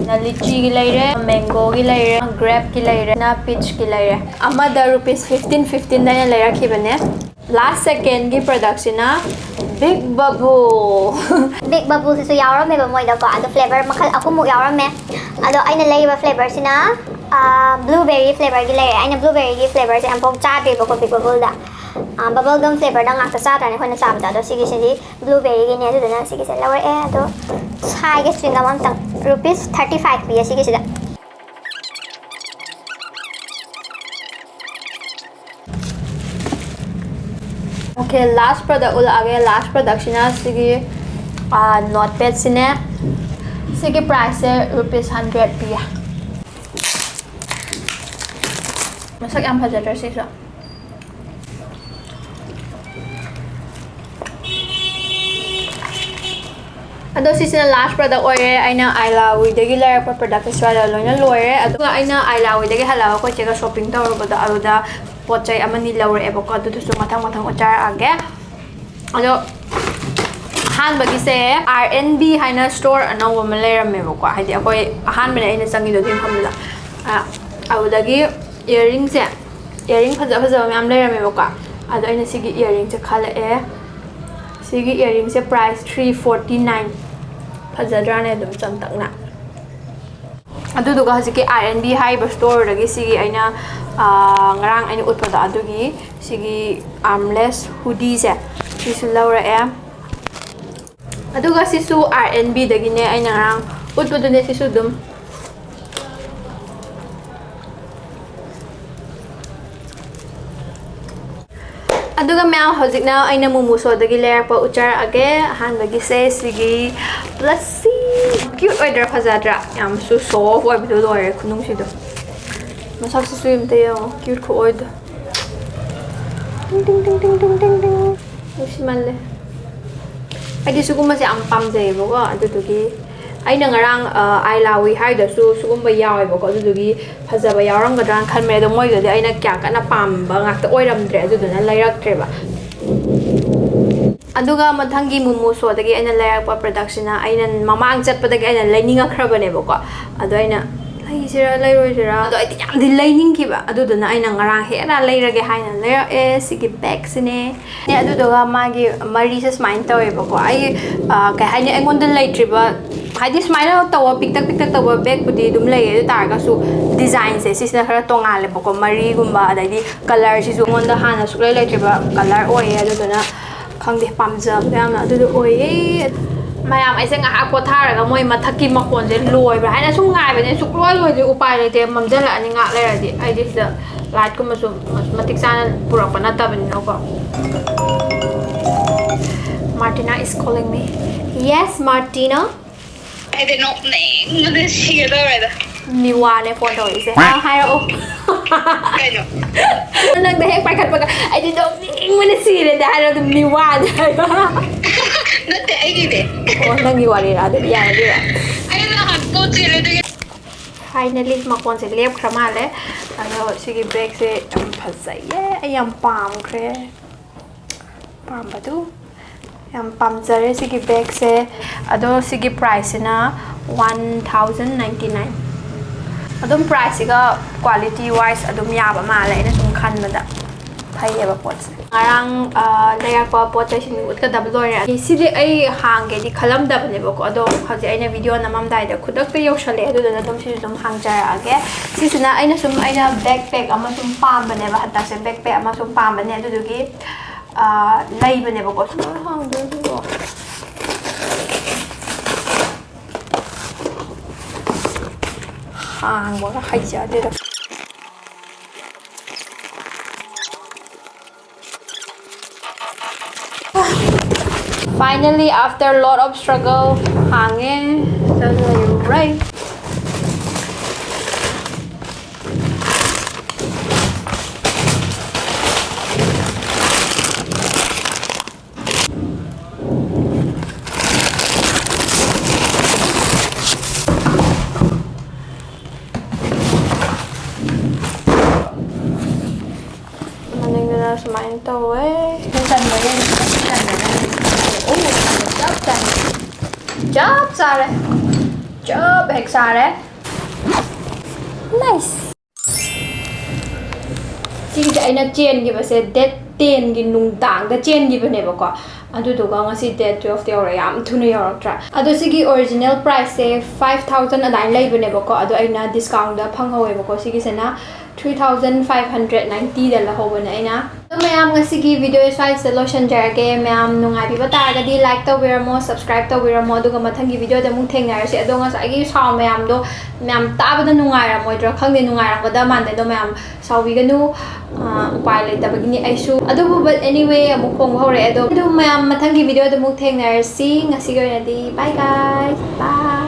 ꯅ ꯂꯤꯆꯤꯒꯤ ꯂꯩꯔꯦ, ꯃꯦꯡꯒꯣꯒꯤ ꯂꯩꯔꯦ, ꯒ꯭ꯔꯦꯞꯀꯤ ꯂꯩꯔꯦ, ꯅ ꯄꯤꯆꯀꯤ ꯂꯩꯔꯦ꯫ ꯑꯃꯗ ꯔꯨꯄꯤꯁ ꯐꯤꯐꯇꯤꯟ ꯐꯤꯐꯇꯤꯟꯗ ꯑꯩꯅ ꯂꯩꯔꯛꯈꯤꯕꯅꯦ꯫ ꯂꯥꯁ ꯁꯦꯀꯦꯟꯒꯤ ꯄ꯭ꯔꯗꯛꯁꯤꯅ ꯕꯤꯛ ꯕꯕꯨꯜ꯫ ꯕꯤꯛ ꯕꯕꯨꯜꯁꯤꯁꯨ ꯌꯥꯎꯔꯝꯃꯦꯕ ꯃꯣꯏꯗꯀꯣ, ꯑꯗꯣ ꯐ꯭ꯂꯦꯕꯔ ꯃꯈꯜ ꯑꯍꯨꯝꯃꯨꯛ ꯌꯥꯎꯔꯝꯃꯦ꯫ ꯑꯗꯣ ꯑꯩꯅ ꯂꯩꯔꯤꯕ ꯐ꯭ꯂꯦꯕꯔꯁꯤꯅ, ꯑꯥ, ꯕ꯭ꯂꯨꯕꯦꯔꯤ ꯐ꯭ꯂꯦꯕꯔꯒꯤ ꯂꯩꯔꯦ꯫ ꯑꯩꯅ ꯕ꯭ꯂꯨꯕꯦꯔꯤꯒꯤ ꯐ꯭ꯂꯦꯕꯔꯁꯦ ꯑꯃꯐꯥꯎ ꯆꯥꯗ꯭ꯔꯤꯕꯀꯣ ꯕꯤꯛ ꯕꯕꯜꯗ꯫ ꯑꯥ, ꯕꯕꯜ ꯒꯝ ꯐ꯭ꯂꯦꯕꯔꯗ ꯉꯥꯛꯇ ꯆꯥꯗ꯭ꯔꯥꯅꯦ ꯑꯩꯈꯣꯏꯅ ꯆꯥꯕꯗ꯫ ꯑꯗꯣ ꯁꯤꯒꯤꯁꯤꯗꯤ ꯕ꯭ꯂꯨꯕꯦꯔꯤꯒꯤꯅꯦ, ꯑꯗꯨꯗꯨꯅ ꯁꯤꯒꯤꯁꯦ ꯂꯧꯔꯛꯑꯦ꯫ ꯑꯗꯣ ꯁꯥꯏꯒꯤ ꯆ꯭ꯋꯤꯡꯒꯝ ꯑꯃꯇꯪ꯫ ꯔꯨꯄꯤꯁ ꯊꯥꯔꯇꯤ ꯐꯥꯏꯚ ꯄꯤꯌꯦ ꯁꯤꯒꯤꯁꯤꯗ꯫ ꯑꯣꯀꯦ, ꯂꯥꯁ ꯄ꯭ꯔꯗꯛ ꯎꯠꯂꯛꯑꯒꯦ꯫ ꯂꯥꯁ ꯄ꯭ꯔꯗꯛꯁꯤꯅ ꯁꯤꯒꯤ, ꯑꯥ, ꯅꯣꯠ ꯄꯦꯗꯁꯤꯅꯦ꯫ ꯁꯤꯒꯤ ꯄ꯭ꯔꯥꯏꯁꯁꯦ ꯔꯨꯄꯤꯁ ꯍꯟꯗ꯭ꯔꯦꯠ ꯄꯤꯌꯦ꯫ ꯃꯁꯛ ꯌꯥꯝ ꯐꯖꯗ꯭ꯔꯥ ꯁꯤꯁꯨ? ꯑꯗꯣ ꯁꯤꯁꯤꯅ ꯂꯥꯁ ꯄ꯭ꯔꯗꯛ ꯑꯣꯏꯔꯦ꯫ ꯑꯩꯅ ꯑꯥꯏꯂꯥꯋꯤꯗꯒꯤ ꯂꯩꯔꯛꯄ ꯄ꯭ꯔꯗꯛꯁꯦ ꯁ꯭ꯋꯥꯏꯗ ꯂꯣꯏꯅ ꯂꯣꯏꯔꯦ꯫ ꯑꯗꯨꯒ ꯑꯩꯅ ꯑꯥꯏꯂꯥꯋꯤꯗꯒꯤ ꯍꯜꯂꯛꯑꯒ ꯑꯩꯈꯣꯏ ꯆꯦꯒ ꯁꯣꯞꯄꯤꯡ ꯇꯧꯔꯨꯕꯗꯣ ꯑꯗꯨꯗ ꯄꯣꯠ ꯆꯩ ꯑꯃꯅꯤ ꯂꯧꯔꯛꯑꯦꯕꯀꯣ꯫ ꯑꯗꯨꯗꯨꯁꯨ ꯃꯊꯪ ꯃꯊꯪ ꯎꯠꯆꯔꯛꯑꯒꯦ꯫ ꯑꯗꯣ ꯑꯍꯥꯟꯕꯒꯤꯁꯦ ꯑꯥꯔ ꯑꯦꯟ ꯕꯤ ꯍꯥꯏꯅ ꯁ꯭ꯇꯣꯔ ꯑꯅꯧꯕ ꯑꯃ ꯂꯩꯔꯝꯃꯦꯕꯀꯣ꯫ ꯍꯥꯏꯗꯤ ꯑꯩꯈꯣꯏ ꯑꯍꯥꯟꯕꯅꯦ ꯑꯩꯅ ꯆꯪꯉꯤꯗꯣ ꯑꯗꯨꯒꯤ ꯃꯐꯝꯗꯨꯗ꯫ ꯑ, ꯑꯗꯨꯗꯒꯤ ꯏꯌꯥꯔꯤꯡꯁꯦ, ꯏꯌꯥꯔꯤꯡ ꯐꯖ ꯐꯖꯕ ꯃꯌꯥꯝ ꯂꯩꯔꯝꯃꯦꯕꯀꯣ꯫ ꯑꯗꯣ ꯑꯩꯅ ꯁꯤꯒꯤ ꯏꯌꯥꯔꯤꯡꯁꯦ ꯈꯜꯂꯛꯑꯦ꯫ ꯁꯤꯒꯤ ꯏꯌꯥꯔꯤꯡꯁꯦ ꯄ꯭ꯔꯥꯏꯁ ꯊ꯭ꯔꯤ ꯐꯣꯔꯇꯤ ꯅꯥꯏꯟ꯫ ꯐꯖꯗ꯭ꯔꯥꯅꯦ? ꯑꯗꯨꯝ ꯆꯝꯇꯛꯅ꯫ ꯑꯗꯨꯗꯨꯒ ꯍꯧꯖꯤꯛꯀꯤ ꯑꯥꯔ ꯑꯦꯟ ꯕꯤ ꯍꯥꯏꯔꯤꯕ ꯁ꯭ꯇꯣꯔꯗꯒꯤ ꯁꯤꯒꯤ ꯑꯩꯅ, ꯑꯥ, ꯉꯔꯥꯡ ꯑꯩꯅ ꯎꯠꯄꯗꯣ ꯑꯗꯨꯒꯤ ꯁꯤꯒꯤ ꯑꯥꯔꯝꯂꯦꯁ ꯍꯨꯗꯤꯁꯦ ꯁꯤꯁꯨ ꯂꯧꯔꯛꯑꯦ꯫ ꯑꯗꯨꯒ ꯁꯤꯁꯨ ꯑꯥꯔ ꯑꯦꯟ ꯕꯤꯗꯒꯤꯅꯦ, ꯑꯩꯅ ꯉꯔꯥꯡ ꯎꯠꯄꯗꯨꯅꯦ ꯁꯤꯁꯨ ꯑꯗꯨꯝ꯫ ꯑꯗꯨꯒ ꯃꯌꯥꯝ, ꯍꯧꯖꯤꯛꯅ ꯑꯩꯅ ꯃꯣꯃꯣꯁꯣꯗꯒꯤ ꯂꯩꯔꯛꯄ ꯎꯠꯆꯔꯛꯑꯒꯦ꯫ ꯑꯍꯥꯟꯕꯒꯤꯁꯦ ꯁꯤꯒꯤ ꯕ꯭ꯂꯁꯤ꯫ ꯀ꯭ꯌꯨꯠ ꯑꯣꯏꯗ꯭ꯔꯥ? ꯐꯖꯗ꯭ꯔꯥ? ꯌꯥꯝꯁꯨ ꯁꯣꯐ ꯑꯣꯏꯕꯗꯣ ꯂꯣꯏꯔꯦ, ꯈꯨꯅꯨꯡꯁꯤꯗꯣ꯫ ꯃꯁꯛꯁꯤꯁꯨ ꯑꯝꯇ ꯌꯦꯡꯉꯣ, ꯀ꯭ꯌꯨꯠ ꯈꯨꯑꯣꯏꯗꯣ꯫ ꯇꯤꯡ, ꯇꯤꯡ, ꯇꯤꯡ꯫ ꯅꯨꯡꯁꯤꯃꯜꯂꯦ꯫ ꯑꯩꯗꯤ ꯁꯤꯒꯨꯝꯕꯁꯦ ꯌꯥꯝ ꯄꯥꯝꯖꯩꯌꯦꯕꯀꯣ, ꯑꯗꯨꯗꯨꯒꯤ ꯑꯩꯅ ꯉꯔꯥꯡ ꯑꯥꯏ ꯂꯥꯎꯏ ꯍꯥꯏꯗꯁꯨ ꯁꯤꯒꯨꯝꯕ ꯌꯥꯎꯋꯦꯕꯀꯣ, ꯑꯗꯨꯗꯨꯒꯤ ꯐꯖꯕ ꯌꯥꯎꯔꯝꯒꯗ꯭ꯔꯥꯅ ꯈꯟꯕꯅꯦ꯫ ꯑꯗꯣ ꯃꯣꯏꯗꯨꯗꯤ ꯑꯩꯅ ꯀꯌꯥ ꯀꯟꯅ ꯄꯥꯝꯕ ꯉꯥꯛꯇ ꯑꯣꯏꯔꯝꯗ꯭ꯔꯦ, ꯑꯗꯨꯗꯨꯅ ꯂꯩꯔꯛꯇ꯭ꯔꯦꯕ꯫ ꯑꯗꯨꯒ ꯃꯊꯪꯒꯤ ꯃꯣꯃꯣ ꯁꯣꯗꯒꯤ ꯑꯩꯅ ꯂꯩꯔꯛꯄ ꯄ꯭ꯔꯗꯛꯁꯤꯅ, ꯑꯩꯅ ꯃꯃꯥꯡ ꯆꯠꯄꯗꯒꯤ ꯑꯩꯅ ꯂꯩꯅꯤꯡꯉꯛꯈ꯭ꯔꯕꯅꯦꯕꯀꯣ꯫ ꯑꯗꯣ ꯑꯩꯅ ꯂꯩꯁꯤꯔꯥ ꯂꯩꯔꯣꯏꯁꯤꯔꯥ, ꯑꯗꯣ ꯑꯩꯗꯤ ꯌꯥꯝꯗꯤ ꯂꯩꯅꯤꯡꯈꯤꯕ, ꯑꯗꯨꯗꯨꯅ ꯑꯩꯅ ꯉꯔꯥꯡ ꯍꯦꯟꯅ ꯂꯩꯔꯒꯦ ꯍꯥꯏꯅ ꯂꯩꯔꯛꯑꯦ꯫ ꯁꯤꯒꯤ ꯕꯦꯒꯁꯤꯅꯦ꯫ ꯑꯗꯨꯗꯨꯒ ꯃꯥꯒꯤ ꯃꯔꯤꯁꯦ ꯁꯨꯃꯥꯏꯅ ꯇꯧꯋꯦꯕꯀꯣ꯫ ꯑꯩ, ꯑ, ꯀꯩ ꯍꯥꯏꯅꯤ, ꯑꯩꯉꯣꯟꯗ ꯂꯩꯇ꯭ꯔꯤꯕ, ꯍꯥꯏꯗꯤ ꯁꯨꯃꯥꯏꯅ ꯇꯧꯕ ꯄꯤꯛꯇꯛ ꯄꯤꯛꯇꯛ ꯇꯧꯕ ꯕꯦꯒꯄꯨꯗꯤ ꯑꯗꯨꯝ ꯂꯩꯌꯦ, ꯑꯗꯨ ꯇꯥꯔꯒꯁꯨ ꯗꯤꯖꯥꯏꯟꯁꯦ ꯁꯤꯁꯤꯅ ꯈꯔ ꯇꯣꯡꯉꯥꯜꯂꯦꯕꯀꯣ꯫ ꯃꯔꯤꯒꯨꯝꯕ, ꯑꯗꯩꯗꯤ ꯀꯂꯔꯁꯤꯁꯨ ꯑꯩꯉꯣꯟꯗ ꯍꯥꯟꯅ ꯁꯨꯛꯂꯩ ꯂꯩꯇ꯭ꯔꯤꯕ ꯀꯂꯔ ꯑꯣꯏꯌꯦ꯫ ꯑꯗꯨꯗꯨꯅ ꯈꯪꯗꯦ, ꯄꯥꯝꯖꯕꯗꯣ ꯌꯥꯝꯅ ꯑꯗꯨꯗꯣ ꯑꯣꯏꯌꯦ꯫ ꯃꯌꯥꯝ, ꯑꯩꯁꯦ ꯉꯥꯏꯍꯥꯛ ꯄꯣꯊꯥꯔꯒ ꯃꯣꯏ ꯃꯊꯛꯀꯤ ꯃꯈꯣꯟꯁꯦ ꯂꯣꯏꯕ꯭ꯔꯥ ꯍꯥꯏꯅ ꯁꯨꯝ ꯉꯥꯏꯕꯅꯦ꯫ ꯁꯨꯛꯂꯣꯏ ꯂꯣꯏꯗꯦ, ꯎꯄꯥꯏ ꯂꯩꯇꯦ, ꯃꯝꯖꯜꯂꯛꯑꯅꯤ ꯉꯥꯛ ꯂꯩꯔꯗꯤ꯫ ꯑꯩꯗꯤ ꯁꯤꯗ ꯂꯥꯏꯠꯀꯨꯝꯕꯁꯨ ꯃꯇꯤꯛ ꯆꯥꯅ ꯄꯨꯔꯛꯄ ꯅꯠꯇꯕꯅꯤꯅꯀꯣ꯫ Martina is calling me. Yes, Martina. ꯑꯩꯗꯤ ꯅꯣꯛꯅꯤꯡꯕꯅ ꯁꯤꯒꯦ ꯇꯧꯔꯦꯗ꯫ ꯃꯤꯋꯥꯅꯦ ꯐꯣꯟ ꯇꯧꯔꯛꯏꯁꯦ꯫ ꯑꯥ, ꯍꯥꯏꯔꯛꯑꯣ꯫ ꯀꯩꯅꯣ? ꯅꯪꯗ ꯍꯦꯛ ꯄꯥꯏꯈꯠꯄꯒ, "ꯑꯩꯗꯤ ꯅꯣꯛꯅꯤꯡꯕꯅ ꯁꯤꯔꯦꯗ" ꯍꯥꯏꯔꯣ, ꯑꯗꯨꯝ ꯃꯤꯋꯥꯅꯦ ꯍꯥꯏꯕ꯫ ꯅꯠꯇꯦ, ꯑꯩꯒꯤꯅꯦ꯫ ꯑꯣ, ꯅꯪꯒꯤ ꯋꯥꯔꯤꯔꯥ? ꯑꯗꯨꯗꯤ ꯌꯥꯔꯦ, ꯑꯗꯨꯗꯤ ꯌꯥꯔꯦ꯫ ꯑꯩ ꯅꯍꯥꯟ ꯄꯣꯠ ꯆꯦꯜꯂꯦ, ꯑꯗꯨꯒꯤ Finally, ꯃꯈꯣꯟꯁꯦ ꯂꯦꯞꯈ꯭ꯔ ꯃꯥꯜꯂꯦ꯫ ꯑꯗꯣ ꯁꯤꯒꯤ ꯕꯦꯒꯁꯦ ꯌꯥꯝ ꯐꯖꯩꯌꯦ, ꯑꯩ ꯌꯥꯝ ꯄꯥꯝꯈ꯭ꯔꯦ꯫ ꯄꯥꯝꯕꯗꯨ ꯌꯥꯝ ꯄꯥꯝꯖꯔꯦ ꯁꯤꯒꯤ ꯕꯦꯒꯁꯦ꯫ ꯑꯗꯣ ꯁꯤꯒꯤ ꯄ꯭ꯔꯥꯏꯁꯁꯤꯅ one thousand ninety nine꯫ ꯑꯗꯨꯝ ꯄ꯭ꯔꯥꯏꯁꯁꯤꯒ quality wise ꯑꯗꯨꯝ ꯌꯥꯕ ꯃꯥꯜꯂꯦ, ꯑꯩꯅ ꯁꯨꯝ ꯈꯟꯕꯗ꯫ ꯐꯩꯌꯦꯕ ꯄꯣꯠꯁꯦ꯫ ꯉꯔꯥꯡ, ꯑ, ꯂꯩꯔꯛꯄ ꯄꯣꯠ ꯆꯩꯁꯤꯡꯗꯨ ꯎꯠꯀꯗꯕ ꯂꯣꯏꯔꯦ꯫ ꯁꯤꯗꯤ ꯑꯩ ꯍꯥꯡꯒꯦꯗꯤ ꯈꯜꯂꯝꯗꯕꯅꯦꯕꯀꯣ, ꯑꯗꯣ ꯍꯧꯖꯤꯛ ꯑꯩꯅ ꯚꯤꯗꯤꯑꯣ ꯅꯝꯃꯝꯗꯥꯏꯗ ꯈꯨꯗꯛꯇ ꯌꯧꯁꯜꯂꯛꯑꯦ, ꯑꯗꯨꯗꯨꯅ ꯑꯗꯨꯝ ꯁꯤꯁꯨ ꯑꯗꯨꯝ ꯍꯥꯡꯖꯔꯛꯑꯒꯦ꯫ ꯁꯤꯁꯤꯅ ꯑꯩꯅ ꯁꯨꯝ, ꯑꯩꯅ ꯕꯦꯛ ꯄꯦꯛ ꯑꯃ ꯁꯨꯝ ꯄꯥꯝꯕꯅꯦꯕ, ꯍꯟꯗꯛꯁꯦ ꯕꯦꯛ ꯄꯦꯛ ꯑꯃ ꯁꯨꯝ ꯄꯥꯝꯕꯅꯦ, ꯑꯗꯨꯗꯨꯒꯤ, ꯑ, ꯂꯩꯕꯅꯦꯕꯀꯣ꯫ ꯁꯨꯃꯥꯏꯅ ꯍꯥꯡꯗꯣꯏꯁꯤꯕꯣ? ꯍꯥꯡꯕꯒ ꯍꯩꯖꯗꯦꯗ꯫ Finally, after lot of struggle, ꯍꯥꯡꯉꯦ꯫ ꯆꯠꯂꯨꯔꯦ꯫ ꯁꯨꯃꯥꯏꯅ ꯇꯧꯋꯦ꯫ ꯆꯟꯕ ꯌꯦꯡꯉꯣ, ꯆꯟꯕ ꯌꯦꯡꯉꯣ꯫ ꯎ, ꯆꯞ ꯆꯥꯔꯦ꯫ ꯆꯞ ꯆꯥꯔꯦ꯫ ꯆꯞ ꯍꯦꯛ ꯆꯥꯔꯦ꯫ Nice꯫ ꯁꯤꯒꯤꯁꯦ ꯑꯩꯅ ꯆꯦꯟꯈꯤꯕꯁꯦ date ten ꯒꯤ ꯅꯨꯡꯗꯥꯡꯗ ꯆꯦꯟꯈꯤꯕꯅꯦꯕꯀꯣ꯫ ꯑꯗꯨꯗꯨꯒ ꯉꯁꯤ date twelve ꯌꯧꯔꯦ꯫ ꯌꯥꯝ ꯊꯨꯅ ꯌꯧꯔꯛꯇ꯭ꯔꯥ? ꯑꯗꯣ ꯁꯤꯒꯤ original price ꯁꯦ five thousand ꯑꯗꯨꯃꯥꯏꯅ ꯂꯩꯕꯅꯦꯕꯀꯣ꯫ ꯑꯗꯣ ꯑꯩꯅ discount ꯗ ꯐꯪꯍꯧꯋꯦꯕꯀꯣ꯫ ꯁꯤꯒꯤꯁꯤꯅ three thousand five hundred ninety ꯗ ꯂꯧꯍꯧꯕꯅꯦ ꯑꯩꯅ꯫ ꯑꯗꯣ ꯃꯌꯥꯝ, ꯉꯁꯤꯒꯤ video ꯁ꯭ꯋꯥꯏꯁꯤꯗ ꯂꯣꯏꯁꯤꯟꯖꯔꯒꯦ꯫ ꯃꯌꯥꯝ ꯅꯨꯡꯉꯥꯏꯕꯤꯕ ꯇꯥꯔꯒꯗꯤ like ꯇꯧꯕꯤꯔꯝꯃꯣ, subscribe ꯇꯧꯕꯤꯔꯝꯃꯣ, ꯑꯗꯨꯒ ꯃꯊꯪꯒꯤ video ꯗ ꯑꯃꯨꯛ ꯊꯦꯡꯅꯔꯁꯤ꯫ ꯑꯗꯣ ꯉꯁꯥꯏꯒꯤ sound ꯃꯌꯥꯝꯗꯣ ꯃꯌꯥꯝ ꯇꯥꯕꯗ ꯅꯨꯡꯉꯥꯏꯔꯝꯃꯣꯏꯗ꯭ꯔꯥ ꯈꯪꯗꯦ, ꯅꯨꯡꯉꯥꯏꯔꯝꯒꯗꯕ ꯃꯥꯟꯗꯦ꯫ ꯑꯗꯣ ꯃꯌꯥꯝ ꯁꯥꯎꯕꯤꯒꯅꯨ, ꯑ, ꯎꯄꯥꯏ ꯂꯩꯇꯕꯒꯤꯅꯤ ꯑꯩꯁꯨ꯫ ꯑꯗꯨꯕꯨ, but anyway, ꯑꯃꯨꯛ ꯈꯣꯡꯕ ꯍꯧꯔꯛꯑꯦ꯫ ꯑꯗꯣ ꯑꯗꯨꯝ ꯃꯌꯥꯝ ꯃꯊꯪꯒꯤ video ꯗ ꯑꯃꯨꯛ ꯊꯦꯡꯅꯔꯁꯤ꯫ ꯉꯁꯤꯒꯤ ꯑꯣꯏꯅꯗꯤ bye guys, bye꯫